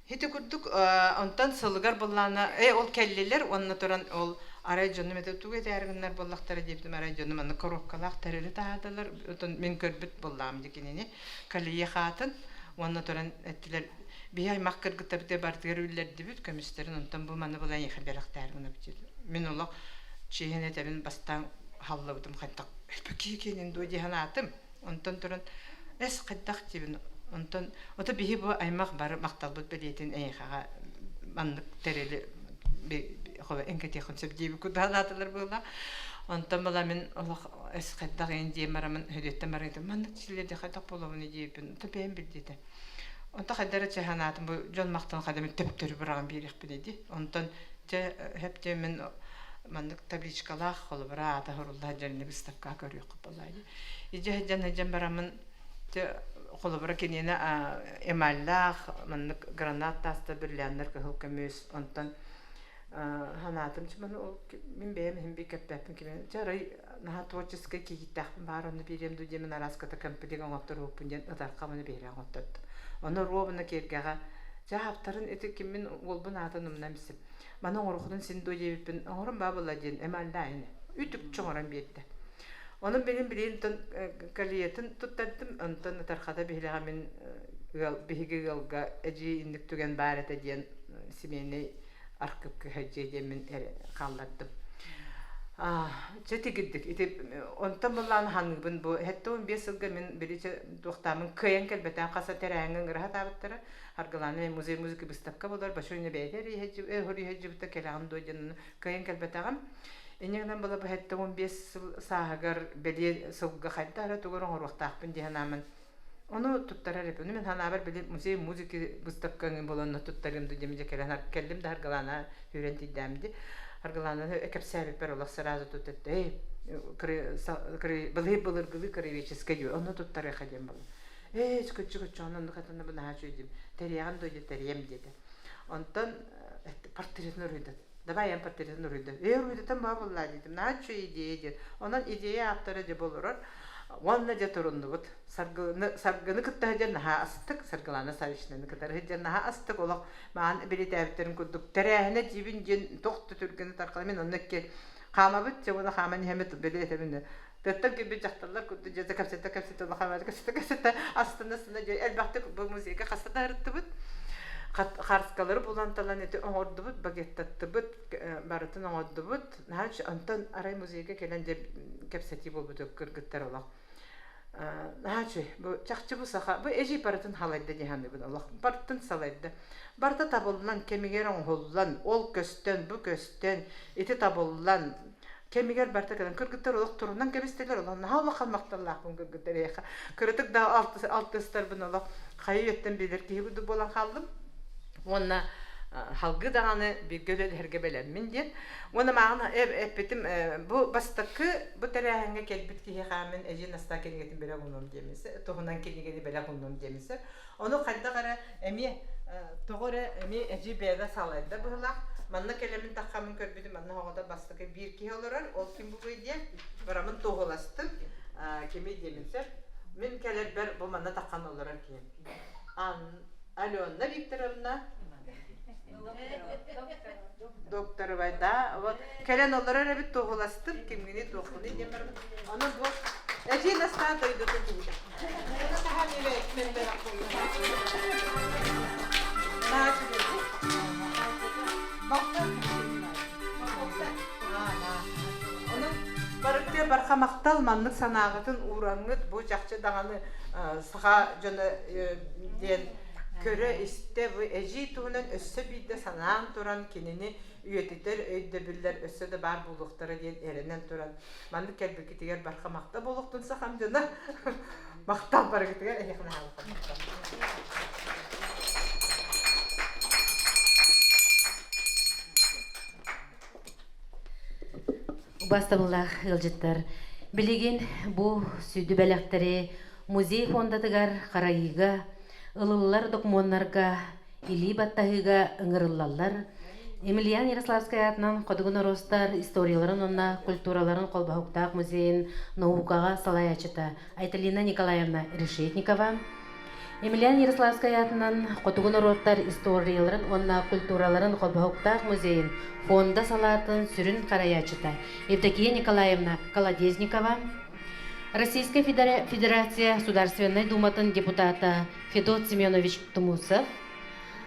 Ити курдук онтон сылыгар буллаана э ол кэллилэр уонна туран ол арай дьонум этэ тугу этээри гыннар буоллахтара диэбитим арай дьонум аны коробкалаах тэрили таһаадалар отон мин көрбүт буоллаам дии кинини калия хаатын уонна туран эттилэр биһи аймах кыргыттарбытыгар барытыгар үллэрдибит көмүстэрин онтон бу маны булан эйиэхэ бэлэхтээр гынабыт мин олох чиэһин этэбин бастаан халлабытым хайдах киһи киэнин дуо дии санаатым Онтон туран эс хайдах диибин онтон ото биһи бу аймах бары махталбыт бэлиэтин эйиэхэҕэ маннык тэрили эҥкэтиэххин сөп диэбит курдаһалаатылар буолла. Онтон бала мин олох эс хайдах иин диэн барамын хөдүөттэн баран маннык силлэрде хайдах буолабын диэбиппин онто бэйэм билдиэтэ. Онто хайда эрэ чаһанаатым бу дьон махтан хайда мин төптөрү быраҕан биэриэхпин ди. Онтон дьэ хэп дьэ мин маннык табличкалаах холобура аата хоруллаа дьэнни выставка көрүөххүт буоллаа дии. Ижэ сылдьан сылдьан бараммын дьэ холобура киниэнэ эмаллаах маннык гранат таастар бриллианнар кыһыл көмүс онтон санаатым маны ол мин бэйэм иһин бии кэппэппин кими дьэ арай наһаа творческай киһиттээхпин баар онно биэриэм дуу диэмин арааската комплект оҥотторуохпун диэн ытархам ону биэрэ оҥоттордум ону ровно киэргэҕэ дьэ ааптарын ити киммин уолбун аатын умнан билсим маны оҥороххутун син дуо диэбиппин оҥорон баа буолла диэн эмаллаа ини үтүкчү оҥорон биэрдэ Онон билин билин онтон калиятын туттардым, онтон ытархата биһилэҕэ мин ыал биһиги ыалга эдьиий инник түгэн баар этэ диэн семейный архыып кыһа дьиэ диэммин хааллардым. Чэ тигирдик ити онтон былаан ханыыбын бу 75 сылга мин били туохтаамын кыайан кэлбэтэн хаса тэрээҥҥэ ыҥыраһа таабыттара Аргылаана музей музыка выставка болар большой бэйэтэ эрийһэдьибитэ кэлэҕин дуо диэн кыайан кэлбэтэҕим. Инньэ гынан была бу 75 сыл сааһыгар бэлиэ сылга хайдах эрэ тугу эрэ оҥоруохтаахпын дии санааммын ону туттарар эбит. Ону мин санаабар били музей музыки выставкаҥы буолан туттарыам дуу диэн дьэ кэлэн кэллим да Аргылаана үүрэн тиийдээм дии. Аргылаананы кэпсээбиппэр олох сразу тут эй былыр былыргылыы краеведческай дии онно туттарыаха диэн буолла. Ээ көччү көччү онно хатана бу наһаа үчүгэй тэрийэҕин дуу диэн тэрийэм диэтэ. Онтон портретын уруйдат Давай эн портретын уруйда. Ээ уруйдатан баа буоллаа диэтим. Наһаа үчүгэй идея диэн. Онон идея ааптара дьэ болорор. Уонна дьэ туруннубут. Саргыны, саргыны кытта сылдьан наһаа астык. Саргылана Савичнаны кытары сылдьан наһаа астык. Олох маан билитээбиттэрин курдук тэрээһинэ дьиибин диэн туох да түргэни тархала мин онно икки хаамабыт дьэ уонна хааман иһэммит били этэбин Тыаттан кэлбит дьахталлар курдук дьэ кэпсэтэ кэпсэтэ улахан кэпсэтэ кэпсэтэ астына астына дьэ элбэхтик бу музейга хаста да ырыттыбыт харскалары булан талан ити оҥордубут багеттаттыбыт барытын оҥордубут наһаа онтон арай музейга кэлэн дьэ кэпсэтии буолбут кыргыттар олох наһаа үчүгэй бу чахчы бу саха бу эдьиий барытын халайда дии саныыбын олох барытын салайда барыта табыллан кэмигэр оҥоһуллан ол көстөн бу көстөн ити табыллан кэмигэр барыта кэлэн кыргыттар олох турунан кэбистилэр олох наһаа улахан махталлаахпын кыргыттар эйиэхэ кыратык да алтыстарбын олох хайа үйэттэн билэр киһи курдук буолан хааллым уонна халгы даҕаны бииргэ үлэлэһэргэ бэлэммин диэн уонна мааҕын эппитим бу бастакы бу тэрээһиҥҥэ кэлбит киһиэхэ мин эдьиий Настаа кинигэтин бэлэх уунуом диэмисэ туһунан кинигэни бэлэх уунуом диэмисэ Ону хайдах эрэ эмиэ тоҕо эрэ эмиэ эдьиий бэйэтэ салайда быһыылаах. Манна кэлэммин таххаммын көрбүтүм манна оҕото бастакы биир киһи олорор. Ол ким буолуой диэн бараммын туоһуластым. Кими диэмин сөп. Мин кэлэрбэр бу манна таххан олорор киһим. Алена Викторовна Докторова, да, вот кэлэн олорор эбит туоһуластым, кимҥини туохпунуй диэн барабын. Ону бу эдьиий Настаа дойдутун киһитэ. Онон барыгытыгар барха махтал маннык санааҕытын уураҥҥыт бу чахчы даҕаны саха дьоно диэн көрө-истэ бу эдьиий туһунан өссө биирдэ санаан туран кинини үйэтитэр өйдөбүллэр өссө да баар буолуохтара диэн эрэнэн туран маннык кэлбиккитигэр барха махта буолуохтун сахам дьоно махтал барыгытыгар эһиэхэ наһаа махтал Убаастабыллаах ыалдьыттар, билигин бу сүдү бэлэхтэри музей фондатыгар харайыыга, ылыллар докумуоннарга илии баттаһыыга ыҥырыллаллар. Емельян Ярославскай аатынан Хотугу норуостар историяларын уонна культураларын холбоһуктаах музейын наукаҕа салайааччыта Айталина Николаевна Решетникова, Емельян Ярославскай аатынан Хотугу норуоттар историяларын уонна культураларын холбоһуктаах музейын фонда салаатын сүрүн харайааччыта Евдокия Николаевна Колодезникова, Российскай Федерация Государственной Думатын депутата Федот Семенович Тумусов,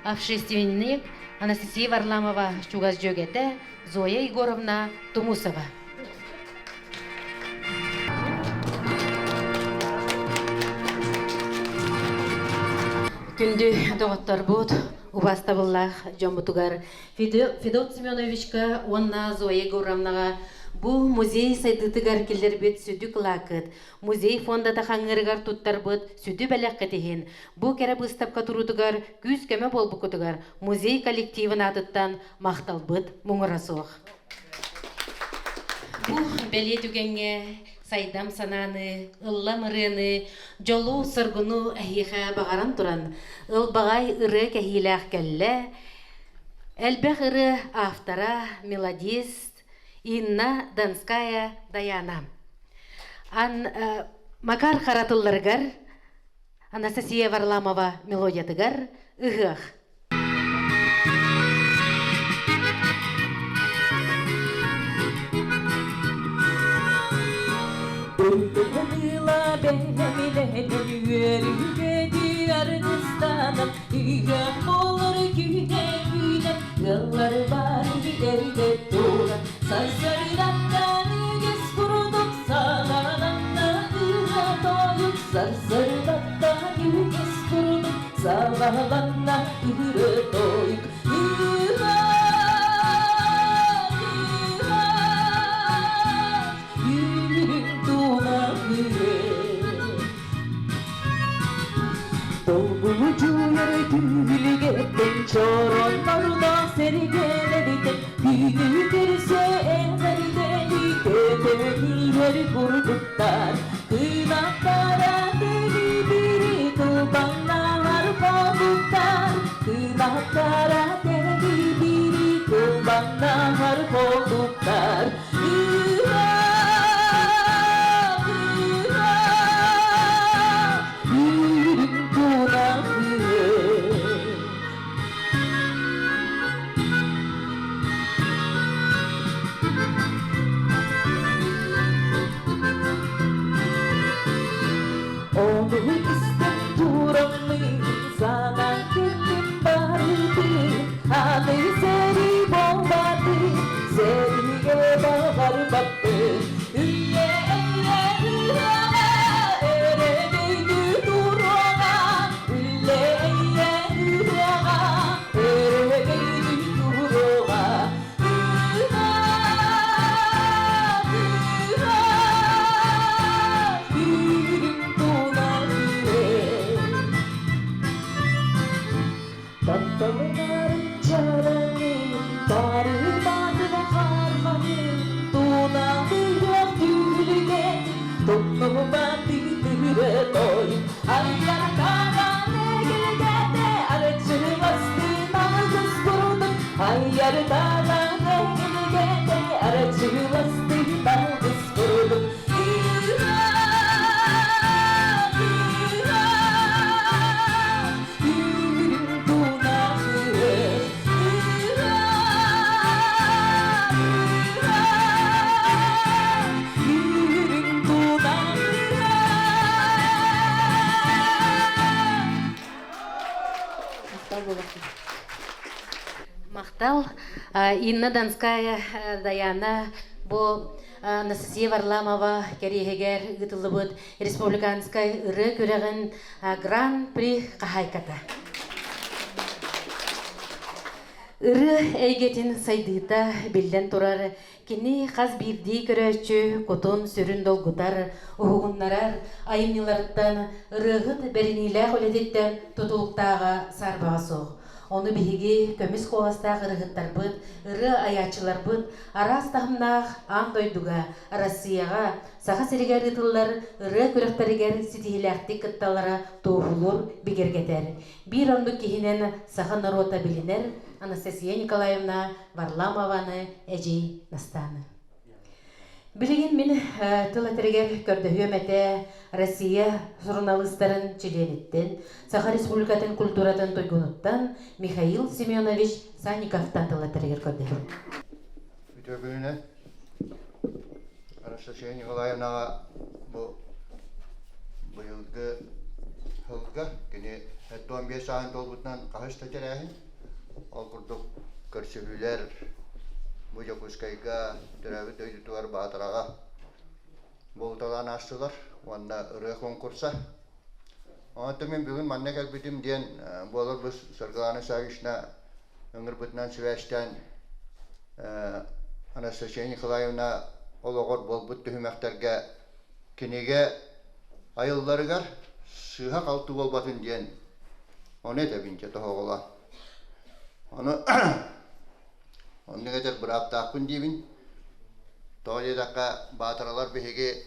общественник Анастасия Варламова чугас дьүөгэтэ Зоя Егоровна Тумусова. Күндү доҕотторбут, убаастабыллаах дьоммутугар Федот Семеновичка уонна Зоя Егоровнаҕа бу музей сайдыытыгар киллэрбит сүдү кылаакыт, музей фондата хаҥыырыгар туттарбыт сүдү бэлэххит иһин, бу кэрэ быыстапка туруутугар күүс-көмө буолбуккутугар музей коллективын аатыттан махталбыт муҥура суох. Бу бэлиэ түгэҥҥэ сайдам санааны, ыллам ырыаны, дьолу-соргуну эһиэхэ баҕаран туран, ылбаҕай ырыа кэһиилээх кэллэ. Элбэх ырыа автора, мелодист Инна Донская Даяна. Ан, Макар Харатылларыгар Анастасия Варламова мелодиятыгар «Ыһыах». Ылла бэлэмилэһэн үөрүүгэ аргыстанан ыһыах буолар күнэ үүнэн ыаллар бары эрдэ туран сарсыардаттан үгэс курдук саҕаланна ыһа тойук сарсыардаттан үгэс курдук саҕаланна ыһыры тойук ыһа ыһа үүрүн тула Долгучуйар түһүлгэттэн чороннордоох сэргэлэритэн Түүнү көрсө эҕэрдэли көтөн иһэр курдуктар Кынаттара тэбибири кылбаҥнаһар холуктар Кынаттара тэбибири кылбаҥнаһар холуктар Ону истэн тураммын санаан кэллим барытын аны сэрии буолбатын сэриигэ баҕарбаппын үйэ үйэ ыһыаҕа өрөгөйдүү туруоҕа үлэ үйэ ыһыаҕа өрөгөйдүү туруоҕа ыһыах ыһыах үүрүм тунар Тапталынарын чараҥын, тарыытаатын харманын, тунаатыйах түһүлгэтин, тумнубат тыытыыры тойук, айар таҕан эгэлгэтэ, арчыластын алгыс курдук, айар таҕан эгэлгэтэ, арчыластын алгыс курдук, Махтал. Инна Донская, Даяна, бу Анастасия Варламова кэриэһигэр ыытыллыбыт республиканскай ырыа күрэҕин Гран-при хаһаайката. Ырыа эйгэтин сайдыыта биллэн турар, кини хас биирдии көрөөччү кутун-сүрүн долгутар, уһугуннарар айымньыларыттан, ырыаһыт бэриниилээх үлэтиттэн тутулуктааҕа саарбаҕа суох. Ону биһиги көмүс куоластаах ырыһыттарбыт, ырыа айааччыларбыт араас таһымнаах аан дойдуга, Россияҕа, Саха сиригэр ыытыллар ырыа күрэхтэригэр ситиһиилээхтик кытталлара туоһулуур, бигэргэтэр. Биир оннук киһинэн саха норуота билинэр Анастасия Николаевна Варламованы эдьиий Настааны. Билигин мин тыл этэригэр көрдөһүөм этэ Россия суруналыыстарын чилиэниттэн, Саха Республикатын культуратын туйгунуттан Михаил Семенович Санниковтан тыл этэригэр көрдөһөбүн. Үтүө күнүнэн. Анастасия Николаевнаҕа бу быйылгы сылга кини 75 сааһын туолбутунан хаһыс да тэрээһин. Ол курдук көрсүһүүлэр бу Дьокуускайга төрөөбүт дойдутугар Баатараҕа буолуталаан аастылар уонна ырыа конкурса. Онтон мин бүгүн манна кэлбитим диэн буолар бу Саргылана Саввична ыҥырбытынан сибээстээн Анастасия Николаевна олоҕор буолбут түһүмэхтэргэ кинигэ айылларыгар сыыһа-халты буолбатын диэн ону этэбин дьэ тоһоҕолоон. Ону оннук этэр бырааптаахпын диибин. Тоҕо диэтэххэ, баатаралар биһиги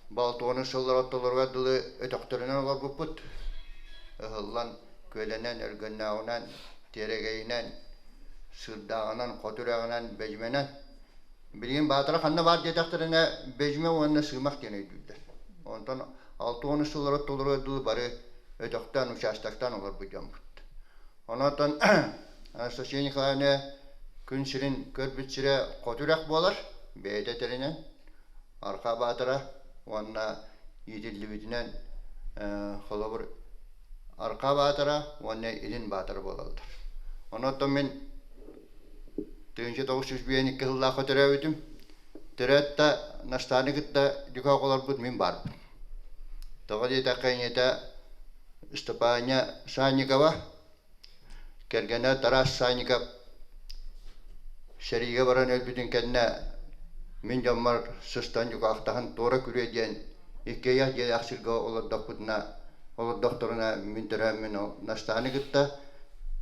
балтуонун сыллар ортолоругар дылы өтөхтөрүнэн олорбуппут. Ыһыллан, күөлэнэн, өргөннөөҕүнэн, тиэрэгэйинэн, сыырдааҕынан, хоту үрэҕинэн, бэдьимэнэн. Билигин Баатара ханна баар диэтэхтэринэ, Бэдьимэ уонна Сыымах диэн өйдүүллэр. Онтон 60 сыллар ортолоругар дылы бары өтөхтөөн, участоктаан олорбут дьоммут. Онон Анастасия Николаевна күн сирин көрбүт сирэ хоту үрэх буолар, бэйэтэ этэринэн, Арха Баатара уонна иитиллибитинэн холобур Арха Баатара уонна Илин Баатара буолаллар. Онон мин 1952 сыллаахха төрөөбүтүм. Төрөөт да Настааны кытта дьукаах олорбут мин баарбын. Тоҕо диэтэххэ ийэтэ Степаня Санникова, кэргэнэ Тарас Санников сэриигэ баран өлбүтүн кэннэ мин дьоммор сыстан дьукаахтаһан туора күрүө диэн иккиэйэх дьиэлээх сиргэ олордохпутуна олордохторуна мин төрөөммүн ол Настааны кытта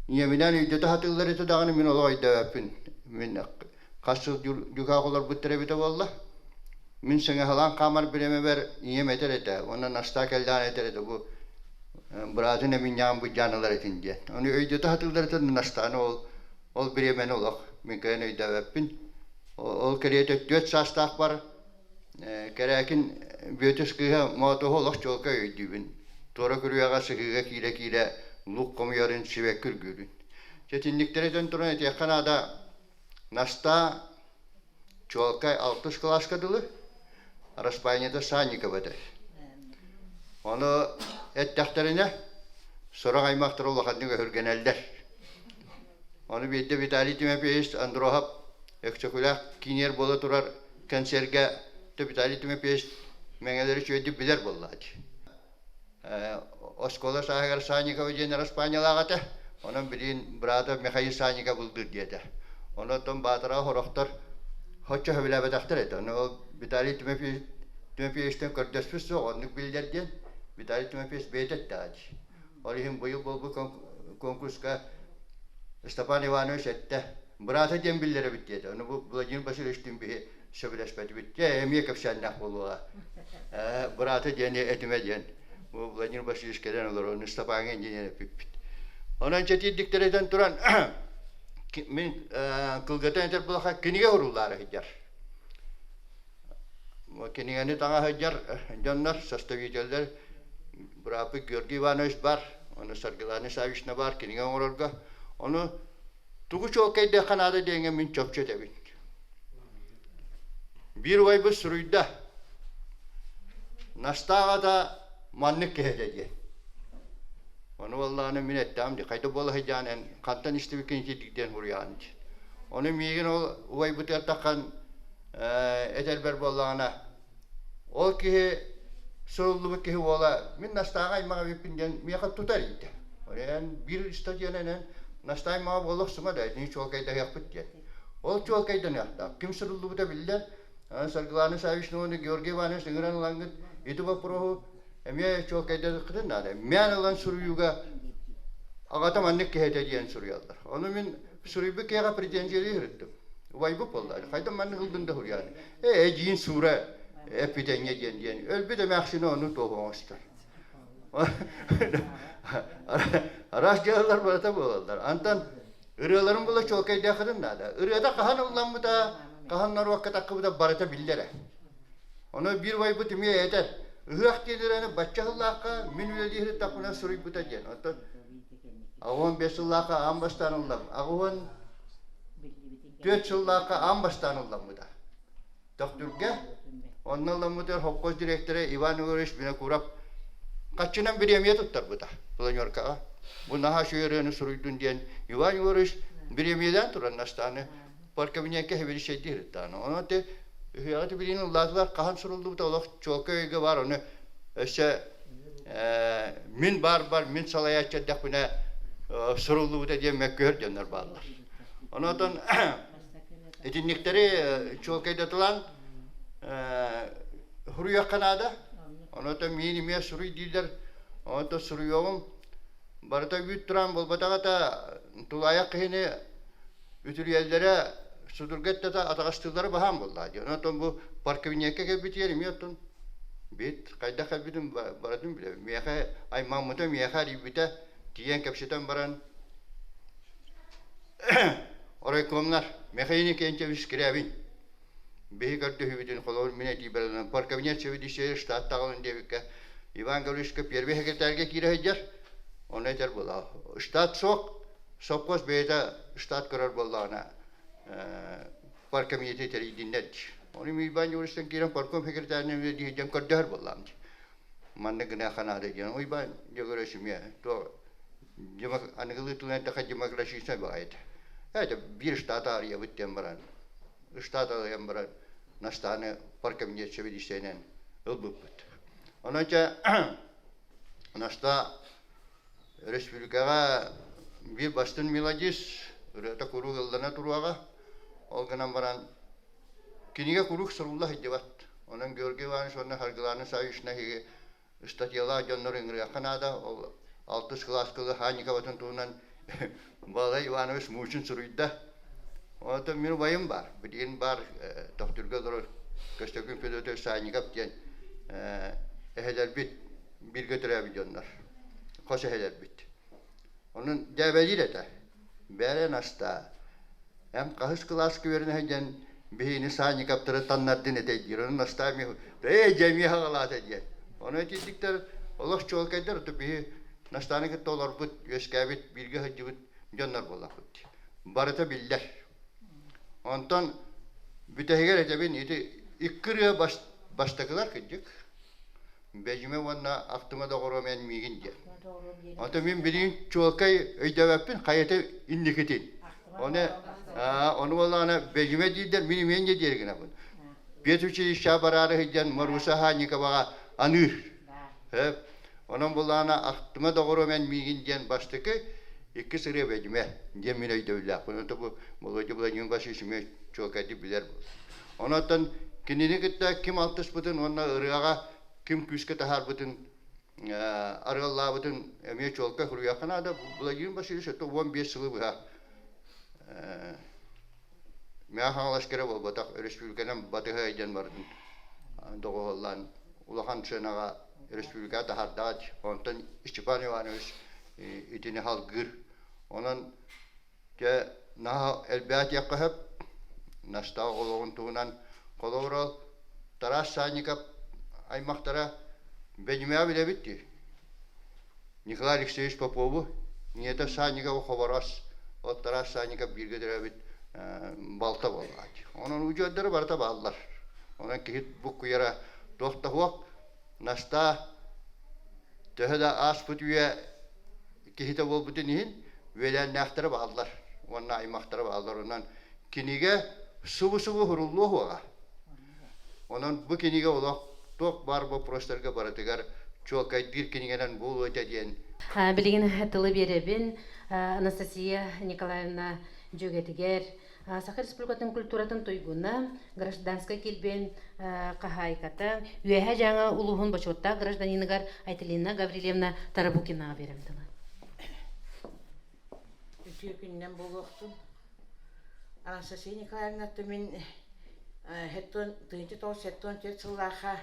ийэбинээн өйдөтө сатыыллар этэ даҕаны мин олох өйдөөбөппүн. Мин хас сыл дьукаах олорбуттар эбитэ буолла. Мин сыҥаһалаан хаамар бириэмэбэр ийэм этэр этэ уонна Настаа кэллэҕинэ этэр этэ бу быраатын эминньэҕин быдьаан ылар этин диэн. Ону өйдөтө сатыыллар этэ Настааны ол ол бириэмэни олох мин кэлэн өйдөөбөппүн. Ол кэриэтэ түөрт саастаахпар Кэрээкин Бүөтүс кыыһа Моотуһу олох чуолкай өйдүүбүн. Туора күрүөҕэ сыһыыга киирэ-киирэ лук хомуйарын сибэкки үргүүрүн. Дьэ итинниктэри этэн туран этиэххэ наада Настаа чуолкай алтыс кылааска дылы Распайнята Санникова этэ. Ону эттэхтэринэ сорох аймахтар улаханнык өһүргэнэллэр. Ону биирдэ Виталий Тимофеевич Андроһап Өксөкүлээх киинигэр буола турар кэнсиэргэ Виталий Тимофеевич мэҥэлэри үчүгэйдик билэр буоллаҕа дии. Оскуола сааһыгар Санникова диэн араспаанньалаах этэ. Онон билигин быраата Михаил Санников ылдыыр диэтэ. Онон Баатараҕа сорохтор соччо сөбүлээбэтэхтэр этэ. Ону ол Виталий Тимофеевичтэн көрдөспүт суох, оннук биллэр диэн Виталий Тимофеевич бэйэтэ эттэҕэ дии. Ол иһин быйыл буолбут конкурска Степан Иванович эттэ, быраата диэн биллэр эбит диэтэ. Ону бу Владимир Васильевичтыын биһи сөбүлэспэтибит. Дьэ, эмиэ кэпсээннээх буолуоҕа. Быраата диэни этимэ диэн. Бу Владимир Васильевич кэлэн олорор, ону Степаҥҥа инженер эппиппит. Онон чэтиирдиктэр этэн туран, мин кылгатан этэр буоллахха, кинигэ уруулаары сылдьар. Кинигэни таҥа сылдьар дьоннор, составителлэр бырааппыт Георгий Иванович бар, ону Саргылана Саввична бар кинигэ оҥорорго. Ону тугу чуолкайдыахха наада диэҥҥэ мин чопчу этэбин. Биир убайбыт суруйда, Настаа аҕата маннык киһи этэ диэн. Ону буоллаҕына мин эттэҕим дии, хайда буола сылдьаҕын эн хантан истибиккин итирдик диэн суруйаҕын дии. Ону миигин ол убайбытыгар таххан этэрбэр буоллаҕына, ол киһи суруллубут киһи уола мин Настааҕа аймах эбиппин диэн миэхэ тута эрийдэ. Эн биир статьянан эн Настаа аймаҕа буола охсума да, итини чуолкайдаһыахпыт диэн. Ол чуолкайданыахтаах. Ким суруллубута биллэр. Саргылана Саввична уонна Георгий Иванович ыҥыран ылаҥҥыт ити боппуруоһу эмиэ чуолкайдатыаххытын наада. Мээн ылан суруйууга аҕата маннык киһи этэ диэн суруйаллар. Ону мин суруйбут киһиэхэ претензиялыы сырыттым. Убайбыт буолла. Хайдах маннык ылгын да суруйаҕын. Ээ, эдьиийин суура эппитэҥҥэ диэн диэн. Өлбүт эмээхсини ону туох оҥостор. Араас дьыалалар барыта буолаллар. Антон ырыаларын була чуолкайдаахытын наада. Ырыата хаһан ылламмыта, Хаһан норуокка таххыбыта барыта биллэрэ. Ону биир убайбыт эмиэ этэр, ыһыах диэн бачча сыллаахха мин үлэлии сырыттахпына суруйбута диэн. Оттон 85 сыллаахха аан бастаан ыллам. 84 сыллаахха аан бастаан ылламмыта. Төхтүргэ онно ылламмытыгар холкуос дириэктэрэ Иван Егорович Винокуров хаччынан бириэмийэ туттарбыта планеркаҕа. Бу наһаа үчүгэй ырыаны суруйдун диэн Иван Егорович бириэмийэлээн туран Настааны паркабинекка хэбиришэйдии сырыттаҕына. Онон те үһүөҕэ тибилиин ыллаатылар хаһан суруллубута олох чуолкай өйгө баар ону өссө мин баар бар мин салайааччы эрдэхпинэ суруллубута диэн мөккүһэр дьоннор бааллар. Онон итинниктэри чуолкайдатылаан суруйуохха наада. Онон миин эмиэ суруй дииллэр. Онон суруйуоҕум барыта үүт тураан буолбатаҕа да тулаайах киһини үтүрүйэллэрэ судурга эттэтэ атаҕастыыллара баһаам буоллаа дии. Онон бу паркабинекка кэлбитигэр эмиэ оттон бит хайдах кэлбитин барытын билэбин. Миэхэ аймаммыта, миэхэ арыйбыта, тиийэн кэпсэтэн баран оройкомнар Михаил Никентьевич Скрябин биһи көрдөһүүбүтүн холобур мин этии баранан паркабинет сэбидиссэйэ штат таҕылын диэбиккэ Иван Гавриловичка первый секретарьга киирэ сылдьар ону этэр буолаа штат суох Сопхуос бэйэтэ штат көрөр буоллаҕына паркомитеты тэрийдиннэр дии. Ону Уйбаан Юристан киирэн парком секретарынан үлэлии сылдьан көрдөһөр буоллаҕым дии. Манна гыныаха наада диэн. Уйбаан Дьөгүөрөс эмиэ то аныгылыы тылынан эттэххэ демократическай баҕайы этэ. Это биир штат арыйабыт диэн баран, штат арыйан баран Настааны паркомитет сэбиэдиссэйинэн ылбыппыт. Онон чэ Настаа Республикаҕа биир бастыҥ мелодист, ырыата куруук ыллана туруоҕа. Ол гынан баран кинигэ куруук сурулла сылдьыбат. Онон Георгий Иванович уонна Саргылаана Саввична эһиги ыстатыйалаах дьоннору ыҥырыахха наада. Ол алтыс кылааска Ханиковатын туһунан Балай Иванович Мучин суруйда. Онтон мин убайым баар. Билигин баар Төхтүргэ олорор Көстөкүүн Федотович Санников диэн эһэлэрбит бииргэ төрөөбүт дьоннор, хос эһэлэрбит. Онон дьээбэлиир этэ. Бээрэ Настаа, эн хаһыс кылааска үөрэнэ сылдьан биһигини Санниковтары таннардын этэй диир. Онон Настаа эмиэ ээ дьэ эмиэ хаҕалаата диэн. Ону итинниктэр олох чуолкайдар, ото биһи Настааны кытта олорбут, үөскээбит, бииргэ сылдьыбыт дьоннор буоллахпыт. Барыта биллэр. Онтон бүтэһигэр этэбин ити икки ырыа бастакылар кырдьык. Бэдьимэ уонна Ахтыма доҕоруом эн миигин диэн. Ото мин билигин чуолкай өйдөөбөппүн хайата инникитин. Оны ону буоллаҕына Бэдьимэ диирдэр мин имиэн дьэ диэри гынабын. Педучилищеҕа бараары сылдьан Маруся Ханиковаҕа аныыр. Онон буоллаҕына Ахтыма доҕоруом эн миигин диэн бастакы иккис ырыа Бэдьимэ диэн мин өйдөбүллээхпин. Ото бу Володя Владимир Васильевич эмиэ чуолкайдык билэр. Онон кинини кытта ким алтыспытын уонна ырыаҕа ким күүскэ таһаарбытын арыаллаабытын эмиэ чуолкай суруйуохха наада. Владимир Васильевич это 15 сылы быһа Мэҥэ Хаҥаласка эрэ буолбатах, өрөспүүбүлүкэнэн батыһа илдьэн барытын доҕуһуоллаан улахан сыанаҕа республикаҕа таһаардаҕа. Онтон Степан Иванович итини салгыыр. Онон Дьэ, наһаа элбээтиэххэ сөп. Настаа олоҕун туһунан холобур ол Тарас Санников аймахтара Бэдьимэҕэ билэбит дии. Николай Алексеевич Попову, ийэтэ Санникова Хобороос, ол Тарас Санников бииргэ төрөөбүт балта буоллаҕа. Онон удьуордара барыта бааллар. Онон киһи буккуйара туох да суох. Настаа төһө да ааспыт үйэ киһитэ буолбутун иһин үөлээннээхтэрэ бааллар уонна аймахтара бааллар. Онон кинигэ субу-субу суруллуо суоҕа. Онон бу кинигэ олох туох баар боппуруостарга барытыгар чуолкайдыыр кинигэнэн буолуо этэ диэн. Билигин тылы биэрэбин Анастасия Николаевна дьүөгэтигэр Саха Республикатын культуратын туйгуна, гражданскай килбиэн хаһаайката, Үөһээ Дьааҥы улууһун бочуоттаах гражданиныгар Айталина Гаврильевна Тарабукинаҕа биэрэм тылы. Үтүө күнүнэн буолуохтун. Анастасия Николаевна мин 1974 сыллаахха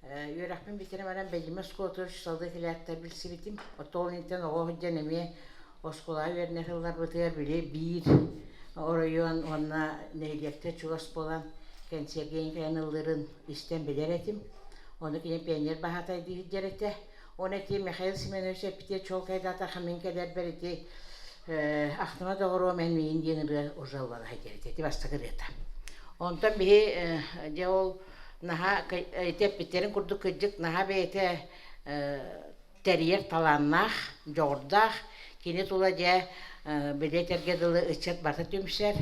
үөрэхпин бүтэрэн баран Бэдьимэ оскуолатыгар салгыы кэлээттэр билсибитим. Оттон ол интэн оҕо сылдьан эмиэ Оскуолаҕа үөрэнэ сылларбытыгар били биир оройуон уонна нэһилиэктэр чугас буолан кэнсиэргэ кэлэн ыллыырын истэн билэр этим. Ону кини пионер баһаатай диир этэ. Оны ити Михаил Семенович эппитэ чуолкайдаатахха мин кэлэрбэр ити Ахтыма доҕоруом эн миигин диэн ырыа уже ыллана сылдьар этэ. Ити бастакы ырыата. Онтон биһи дьэ ол наһаа ити эппиттэрин курдук кырдьык наһаа бэйэтэ тэрийэр талааннаах, дьоҕурдаах. Кини тула дьэ били этэргэ дылы ыччат барыта түмсэр.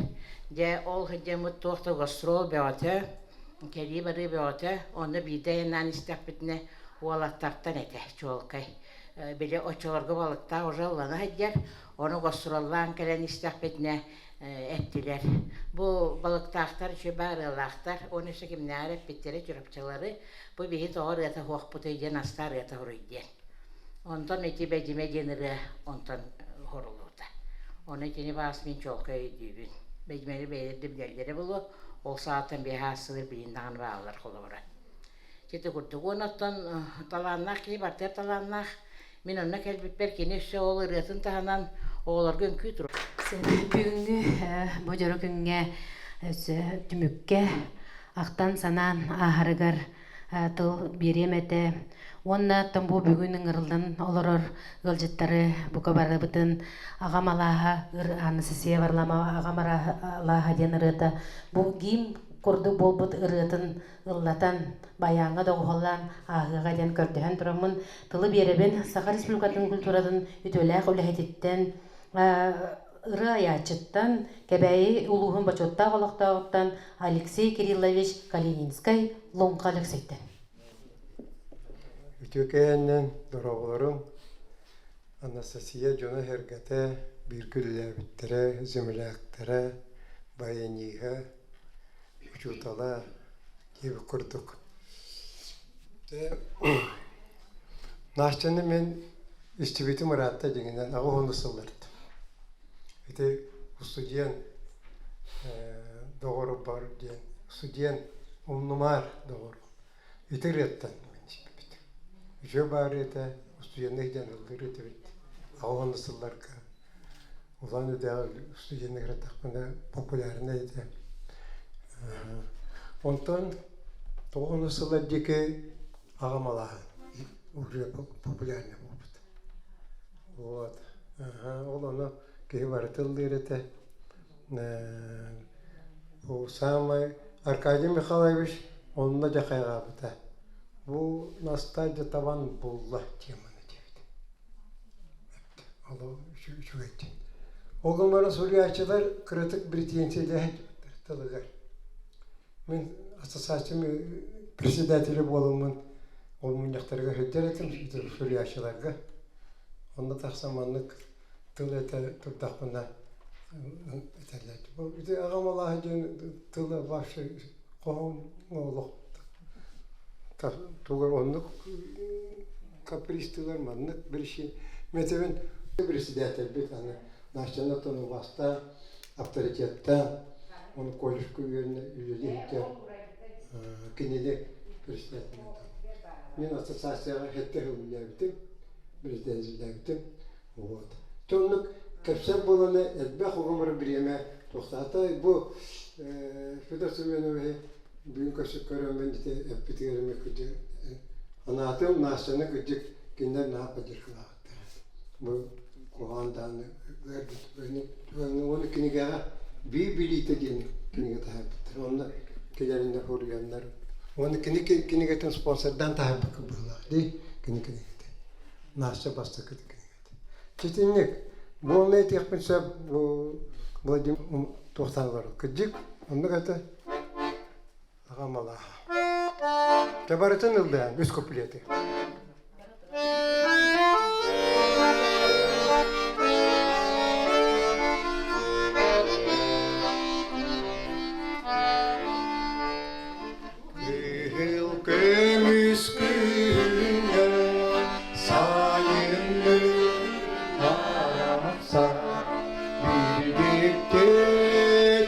Дьэ ол сылдьаммыт туох да гастрол бөҕөтө, кэлии барыы бөҕөтө. Онно биирдэ айаннаан истэхпитинэ уолаттартан этэ чуолкай. Били оччолорго балыктаах уже ыллана сылдьар, ону гастроллаан кэлэн истэхпитинэ эттилэр. Бу балыктаахтар үчүгэй баарыалаахтар, уонна өссө кимнээҕэр эппиттэрэ чурапчылары, бу биһи тоҕо ырыата суохпутуй диэн астаа ырыата суруй диэн. Онтон ити Бэдьимэ диэн ырыа онтон хоруллубута. Ону итини баас мин чуолкай өйдүүбүн. Бэдьимэни бэйэлэр да билэллэрэ буолуо, ол саҕаттан биһи аастылар билин даҕаны бааллар холобура. Ити курдук. Уонна оттон талааннаах киһи барытыгар талааннаах. Мин онно кэлбиппэр кини өссө ол ырыатын таһынан оҕолорго үҥкүү туруор. Бүгүҥҥү бу дьоро күҥҥэ өссө түмүккэ ахтан-санаан ааһарыгар тыл биэриэм этэ. Уонна оттон бу бүгүн ыҥырыллан олорор ыалдьыттары бука барыбытын аҕам алааһа Анастасия Варламова аҕам алааһа диэн ырыата бу гимн курдук буолбут ырыатын ыллатан, байааҥҥа доҕуһуоллаан ааһыаҕа диэн көрдөһөн тураммын тылы биэрэбин Саха Республикатын культуратын үтүөлээх үлэһититтэн, ырыа айааччыттан, Кэбээйи улууһун бочуоттаах олохтооҕуттан Алексей Кириллович Калининскай Луҥха Алексейтэн. Үтүө кэһэннэн дорооболоруҥ Анастасия дьоно-сэргэтэ, бииргэ үлэлээбиттэрэ, земляктара, баяниһа, учуутала диэбит курдук. Настяны мин истибитим ыраатта дьиҥинэн 80 сылларда. Ити устудьуон доҕору бар диэн студент умнумаар доҕору. Ити ырыаттан мин испиппит. Үчүгэй баар этэ, устудьуоннар диэн ыллыыр этибит. 80 сылларга Улан-Үдэҕэ студеннык ырыттахпына популярнай этэ. Онтон 90 сыллар диэки аҕам алааһын уже популярный буолбут. Вот. Ол ону киһи барыта ыллыыр этэ. Бу самый Аркадий Михайлович онно дьэ хайҕаабыта. Бу Настаа дьэ табан булла теманы диэбит. Ол үчүгэй диэн. Ол гынан суруйааччылар кыратык претензиялэһэн тылыгар. Мин ассоциациям председателэ буоламмын ол мунньахтарга сылдьар этим суруйааччыларга. Онно тахсан маннык тыл этэ турдахпына этэллэр. Ити аҕам алааһа диэн тыла вообще хоһоон олох тугар оннук капристыылар маннык бириши метебин председательбит аны Настяны тонубаста авторитеттаах оны колледжка үөрэнэ үлэлии сылдьар кинини председатель мин ассоциацияҕа сэттэ сыл үлэлээбитим председателлээбитим вот оннук кэпсэл буоланы элбэх оҕолор бириэмэ туохтаата бу Федор Семеновиһы бүгүн көрсүп көрөммүн ити эппитигэр эмиэ кырдьык анаатым Настяны кырдьык кинилэр наһаа поддержкалаабыттара бу куһаҕан даҕаны уонна кинигэҕэ бии билиитэ диэн кинигэ таһаарбыттар онно кэлэринэ суруйаннар уонна кини кинигэтин спонсордаан таһаарбыкка быһыылаах дии кини кинигэтин Настя бастакы кинигэтэ Читинник буолна этиэхпин сөп бу Владимир туохтаалар кырдьык оннук этэ аҕам алааһа Табарытын ыллаан үс куплеты Кыһыл көмүс күҥҥэ сайыҥҥы арахсар Билдикте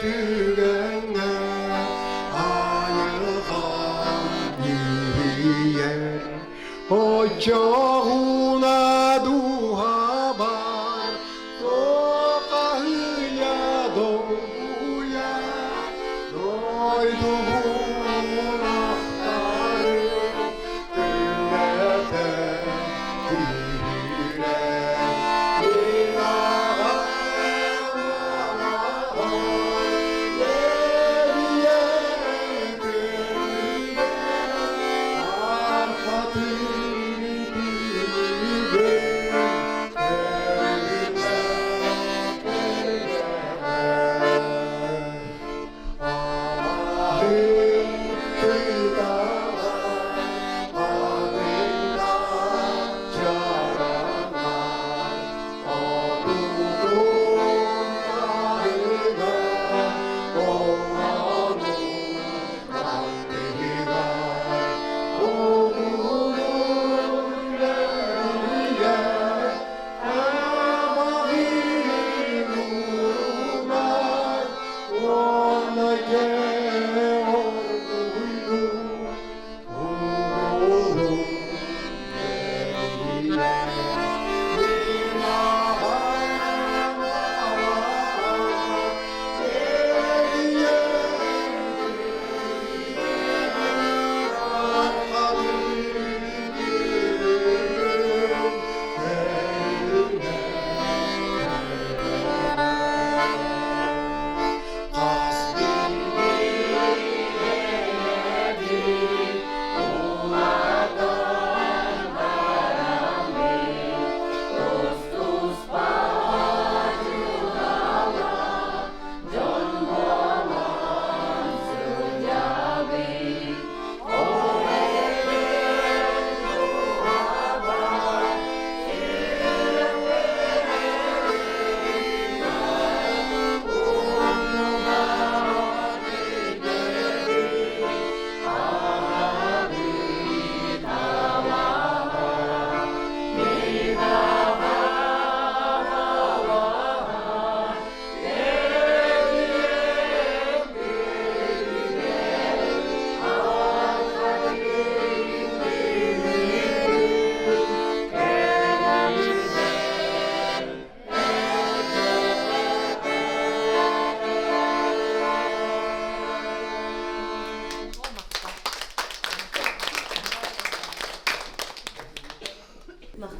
түгэҥҥэ айылҕам дьүһүйэр Оччоҕуна дууһабар тоқаһыйа долгуйар.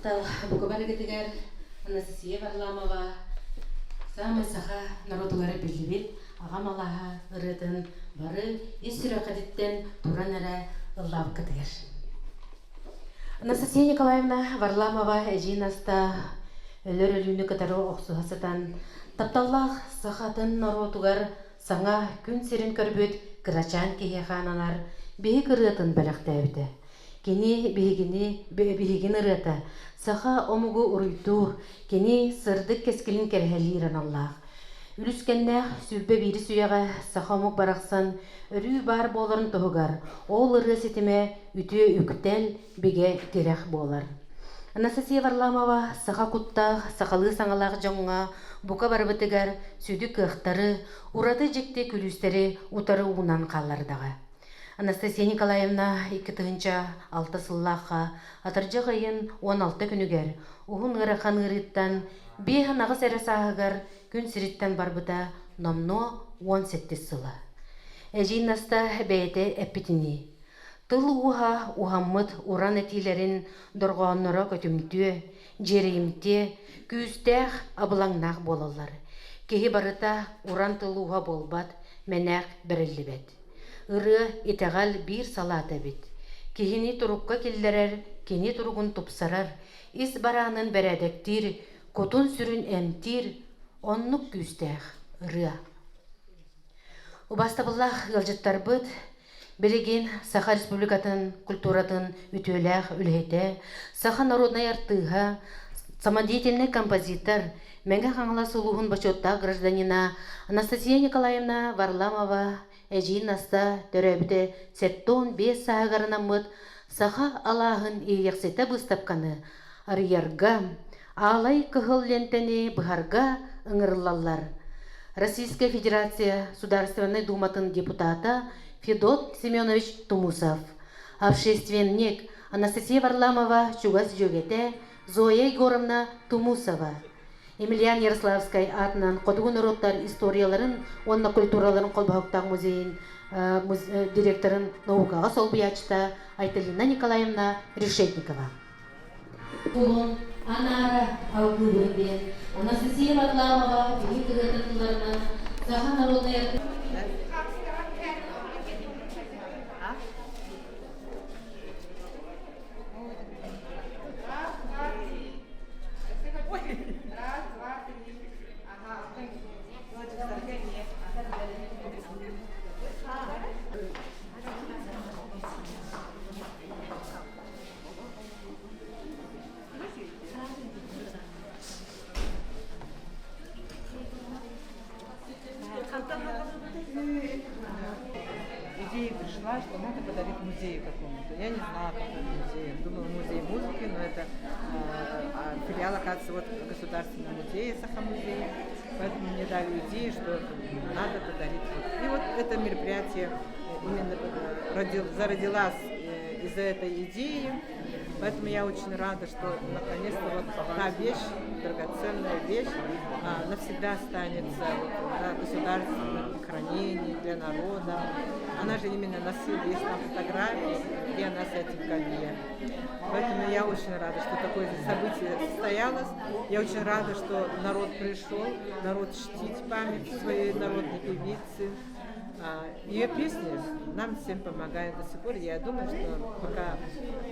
Махтал бука барыгытыгар Анастасия Варламова саамай саха норуотугар биллибит аҕам алааһа ырыатын бары ис сүрэххититтэн туран эрэ ыллаабыккытыгар. Анастасия Николаевна Варламова эдьиий Наста өлөр өлүүнү кытары охсуһа сытан тапталлаах сахатын норуотугар саҥа күн сирин көрбүт кырачаан киһиэхэ ананар биһик ырыатын бэлэхтээбитэ. Кини биһигини биһигин ырыата саха омугу уруйдуур, кини сырдык кэскилин кэрэһэлиир аналлаах. Үлүскэннээх 21 үйэҕэ саха омук барахсан өрүү баар буоларын туһугар ол ырыа ситимэ үтүө үктэл, бигэ тирэх буолар. Анастасия Варламова саха куттаах, сахалыы саҥалаах дьоҥҥо бука барыбытыгар сүдү кыахтары, ураты дьикти күлүүстэри утары уунан хааллардаҕа. Анастасия Николаевна 2006 сыллаахха атырдьах ыйын 16 күнүгэр уһун ыарахан ыарыыттан 58 эрэ сааһыгар күн сириттэн барбыта номнуо 18 сыла. Эдьиий Наста бэйэтэ эппитинии, тыл ууһа уһаммыт уран этиилэрин дорҕоонноро көтүмтүө, дьиэрэйимтиэ, күүстээх, абылаҥнаах буолаллар. Киһи барыта уран тыл ууһа буолбат, мэнээк бэриллибэт. Ырыа итэҕэл биир салаата эбит. Киһини турукка киллэрэр, кини туругун тупсарар, ис бараанын бэрээдэктиир, кутун-сүрүн эмтиир оннук күүстээх ырыа. Убаастабыллаах ыалдьыттарбыт, билигин Саха Республикатын культуратын үтүөлээх үлэһитэ, саха народнай артыыһа, самодеятельнай композитор, Мэҥэ Хаҥалас улууһун бочуоттаах гражданина Анастасия Николаевна Варламова эдьиий Наста төрөөбүтэ 75 сааһыгар анаммыт Саха алааһын Иэйэхситэ быыстапканы арыйарга, аалай кыһыл лиэнтэни быһарга ыҥырыллаллар. Российскай Федерация Судаарыстыбаннай Дууматын депутата Федот Семенович Тумусов, общественник Анастасия Варламова чугас дьүөгэтэ Зоя Егоровна Тумусова, Емельян Ярославскай аатынан Хотугу норуоттар историяларын уонна культураларын холбоһуктаах музейын директорын наукаҕа солбуйааччыта Айталина Николаевна Решетникова. Кулун анаара алгыыбын диэн Анастасия Варламова биһи ырыатын тылларынан саха народнай Идея пришла, что надо подарить музею какому-то. Я не знала, какому музею. Думала, музей музыки, но это филиал, оказывается, вот Государственного музея, Саха-музея. Поэтому мне дали идею, что надо подарить. Вот. И вот это мероприятие именно зародилось из-за этой идеи. Поэтому я очень рада, что наконец-то вот та вещь, драгоценная вещь, навсегда останется вот на государственном хранении для народа. Она же именно носила, есть там фотографии, где она с этим колье. Поэтому я очень рада, что такое событие состоялось. Я очень рада, что народ пришел, народ чтить память своей народной певицы. Ее песни нам всем помогают до сих пор. Я думаю, что пока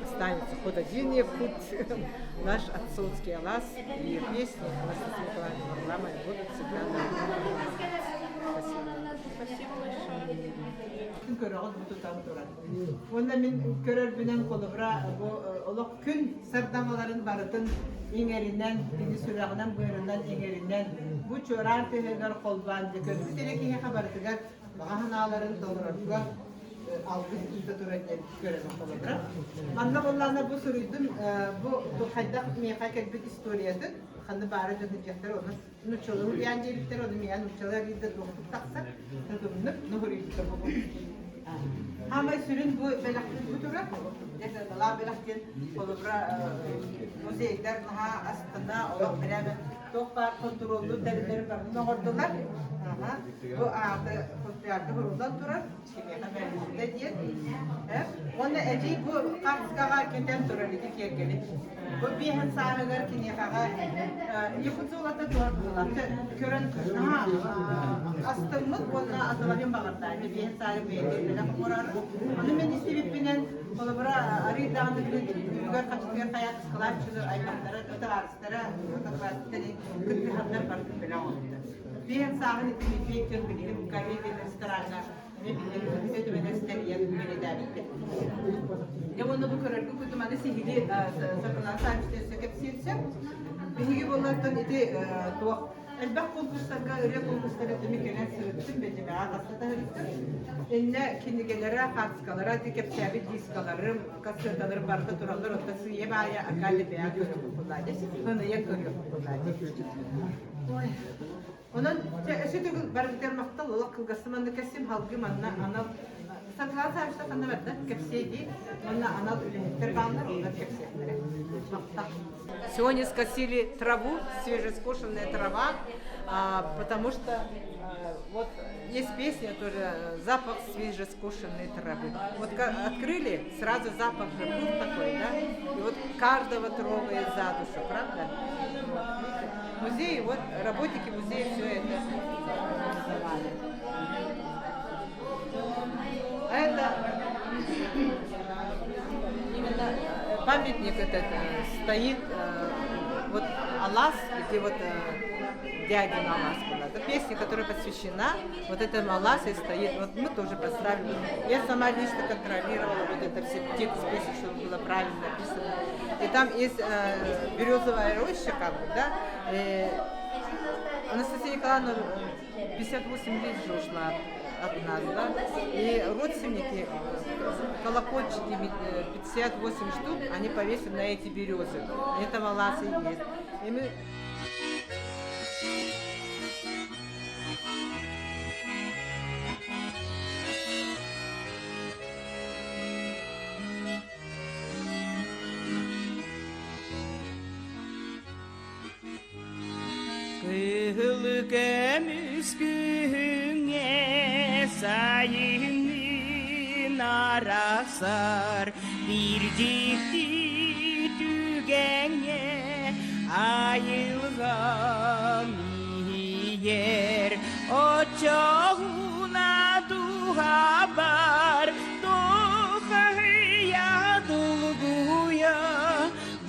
останется хоть один путь, наш отцовский алаас, ее песни Анастасии Николаевны Варламовой будут всегда нам помогать. Спасибо. Спасибо большое. Көрөҕүт бу тутан турар. Уонна мин көрөрбүнэн холобура бу олох күн сардаҥаларын барытын иҥэринэн, кини сүрэҕинэн быарынан иҥэринэн, бу чуораан тыаһыгар холбоон дьэ көрбүт эрэ киһиэхэ барытыгар баҕа санааларын толорорго алгыс ыыта турар диэн көрөбүн холобура. Манна буоллаҕына бу суруйдум бу хайдах миэхэ кэлбит историятын ханна баара дьон дьахтар ону нуччалыы уруйаан диэбиттэр ону миэхэ нуччалар биирдэ туохтук тахсар тутумнук нуһуруйбута бу Хаамай сүрүн бу бэлэхпит бу турар. Дьэ бэлэх диэн холобура музейдар наһаа астына олох прямо туох баар хонтуруоллуур тэриллэри барытын оҥордулар. Бу ааты футлярга суруллан турар. Кимиэхэ бэриллибитэ диэн. Уонна Эдьиий бу хаартыскаҕа кэтэн турар ити киэргэли. Бу биэһин сааһыгар киниэхэҕэ Якутзолото көрөн наһаа астыммыт уонна атылаһын баҕарда. Биэһин сааһы бэйэтэ бэлэх оҥорору. Ону мин истибиппинэн, холобура, арыый даҕаны күнүгэр хачытыгар хайаат ыскылааччылар аймахтара, табаарыстара, одноклассниктар кыттыһаннар барытын бэлэх оҥорбуттар. Биэһин сааһын ити Медведь билигин Карелия рестораҥҥа Дьэ уонна бу көрөргө курдук маны сиһилии Саргылаана Саввична кэпсиэн сөп. Биһиги буоллартан ити туох элбэх конкурстарга ырыа конкурстара түмүк кэлэн сырыттым, бэдьимэҕэ хаста да сырыттым. Иннэ кинигэлэрэ, хаартыскалара, ити кэпсээбит дискаларым, кассеталарым барыта тураллар, оттон сыыйа-баайа Акалия бэйэ көрүөхпүт буоллаа дии, һыныйан көрүөхпүт буоллаа дии. Ой, Онон өссө төгүл барыгытыгар махтал олох кылгастым манна кэссим халгы манна анал Саргылаана Саввична ханна барда кэпсиэ дии уонна анал үлэһиттэр бааллар олор кэпсиэхтэрэ махтал. Сегодня скосили траву, свежескошенная трава, потому что вот есть песня тоже «Запах свежескошенной травы». Вот открыли, сразу запах же был такой, да? И вот каждого трогает за душу, правда? Вот, видите? Музей, вот работники музея все это организовали. А это именно памятник этот стоит, вот Алас, где вот дядин Алас была. Это песня, которая посвящена вот этому Аласе стоит. Вот мы тоже поставили. Я сама лично контролировала вот это все текст песни, чтобы было правильно написано. И там есть березовая роща, как бы, да. И Анастасия Николаевна 58 лет же ушла от нас, да. И родственники, колокольчики 58 штук, они повесили на эти березы. Это Аласы есть. И мы Кыһыл көмүс күһүҥҥэ сайынын арахсар биир дьикти түгэҥҥэ айылҕам иһийэр оччоҕуна дууһабар духаһыйа долгуйа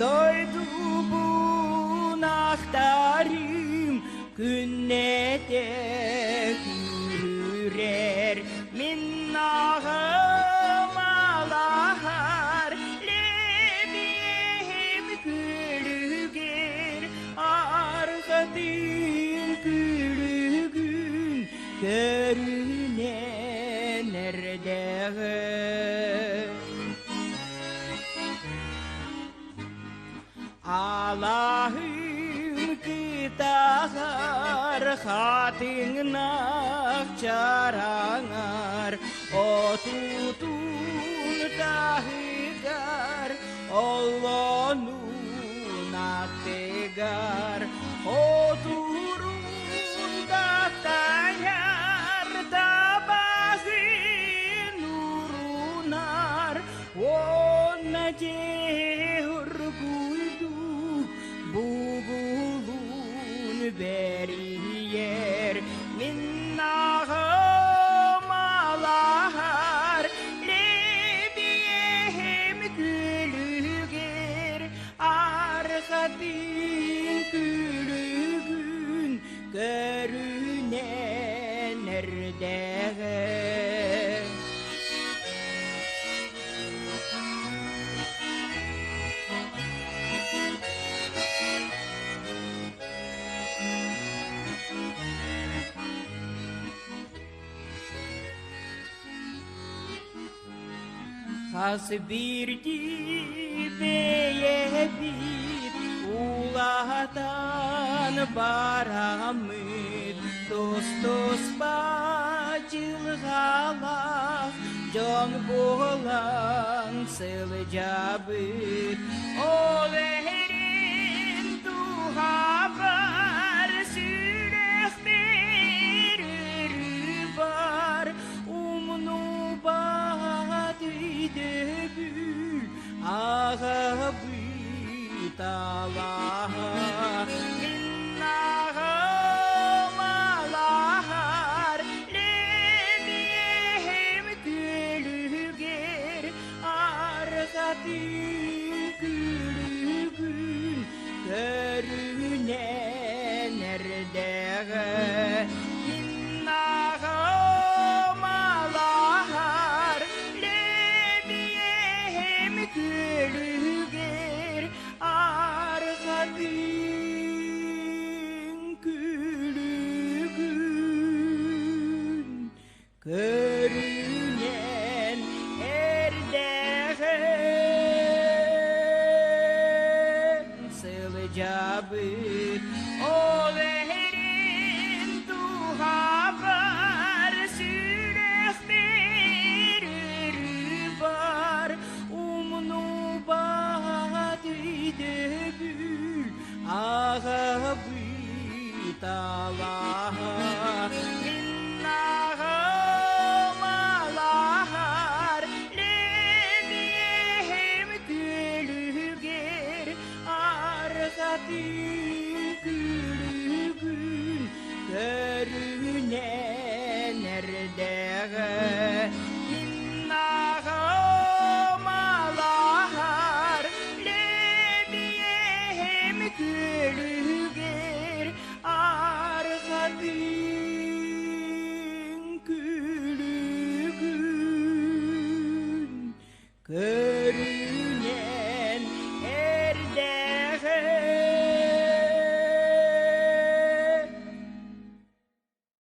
Дойдубун ахтарым күннэтэ күүрэр мин аҕам алаһар лэбиэһим күлүгэр арҕатын күлүгүн көрүнэн эрдэҕэ. Алаһын кытаҕар хатыҥнах чараҥар отутун таһыгар оллонун аттыгар хотурун тайар табаҕын урунар Уонна дьиэ оргуйдуу бугулун бэрийэр мин аҕам алаһар лэбиэһим күлүгэр арҕатын күлүгүн көрүнэн эрдэҕэ. Хас биирдии бэйэбит улаатан бараммыт тус-туспа дьылҕалаах дьон буолан сылдьабыт. Ол эрин дууһабар сүрэхпэр өрүү бар умнубат өйдөбүл. Арҕатын күлүгүн көрүнэн эрдэҕэ Иннаҕамалаһар лэбиэм күлүгэр арҕатын күлүгүн Көрүнэн эрдэҕин сылдьабыт, ол эрин туһабар сүрэхпэр өрүү бар, умнубат өйдөбүл аҕабыт алаһа. Миннаҕамалаһар лэбиэһим күлүгэр арҕатын күлүгүн көрүнэн эрдэҕэ Миннаҕамалаһар лэбиэһим күлүгэр арҕатын күлүгүн көрүнэн.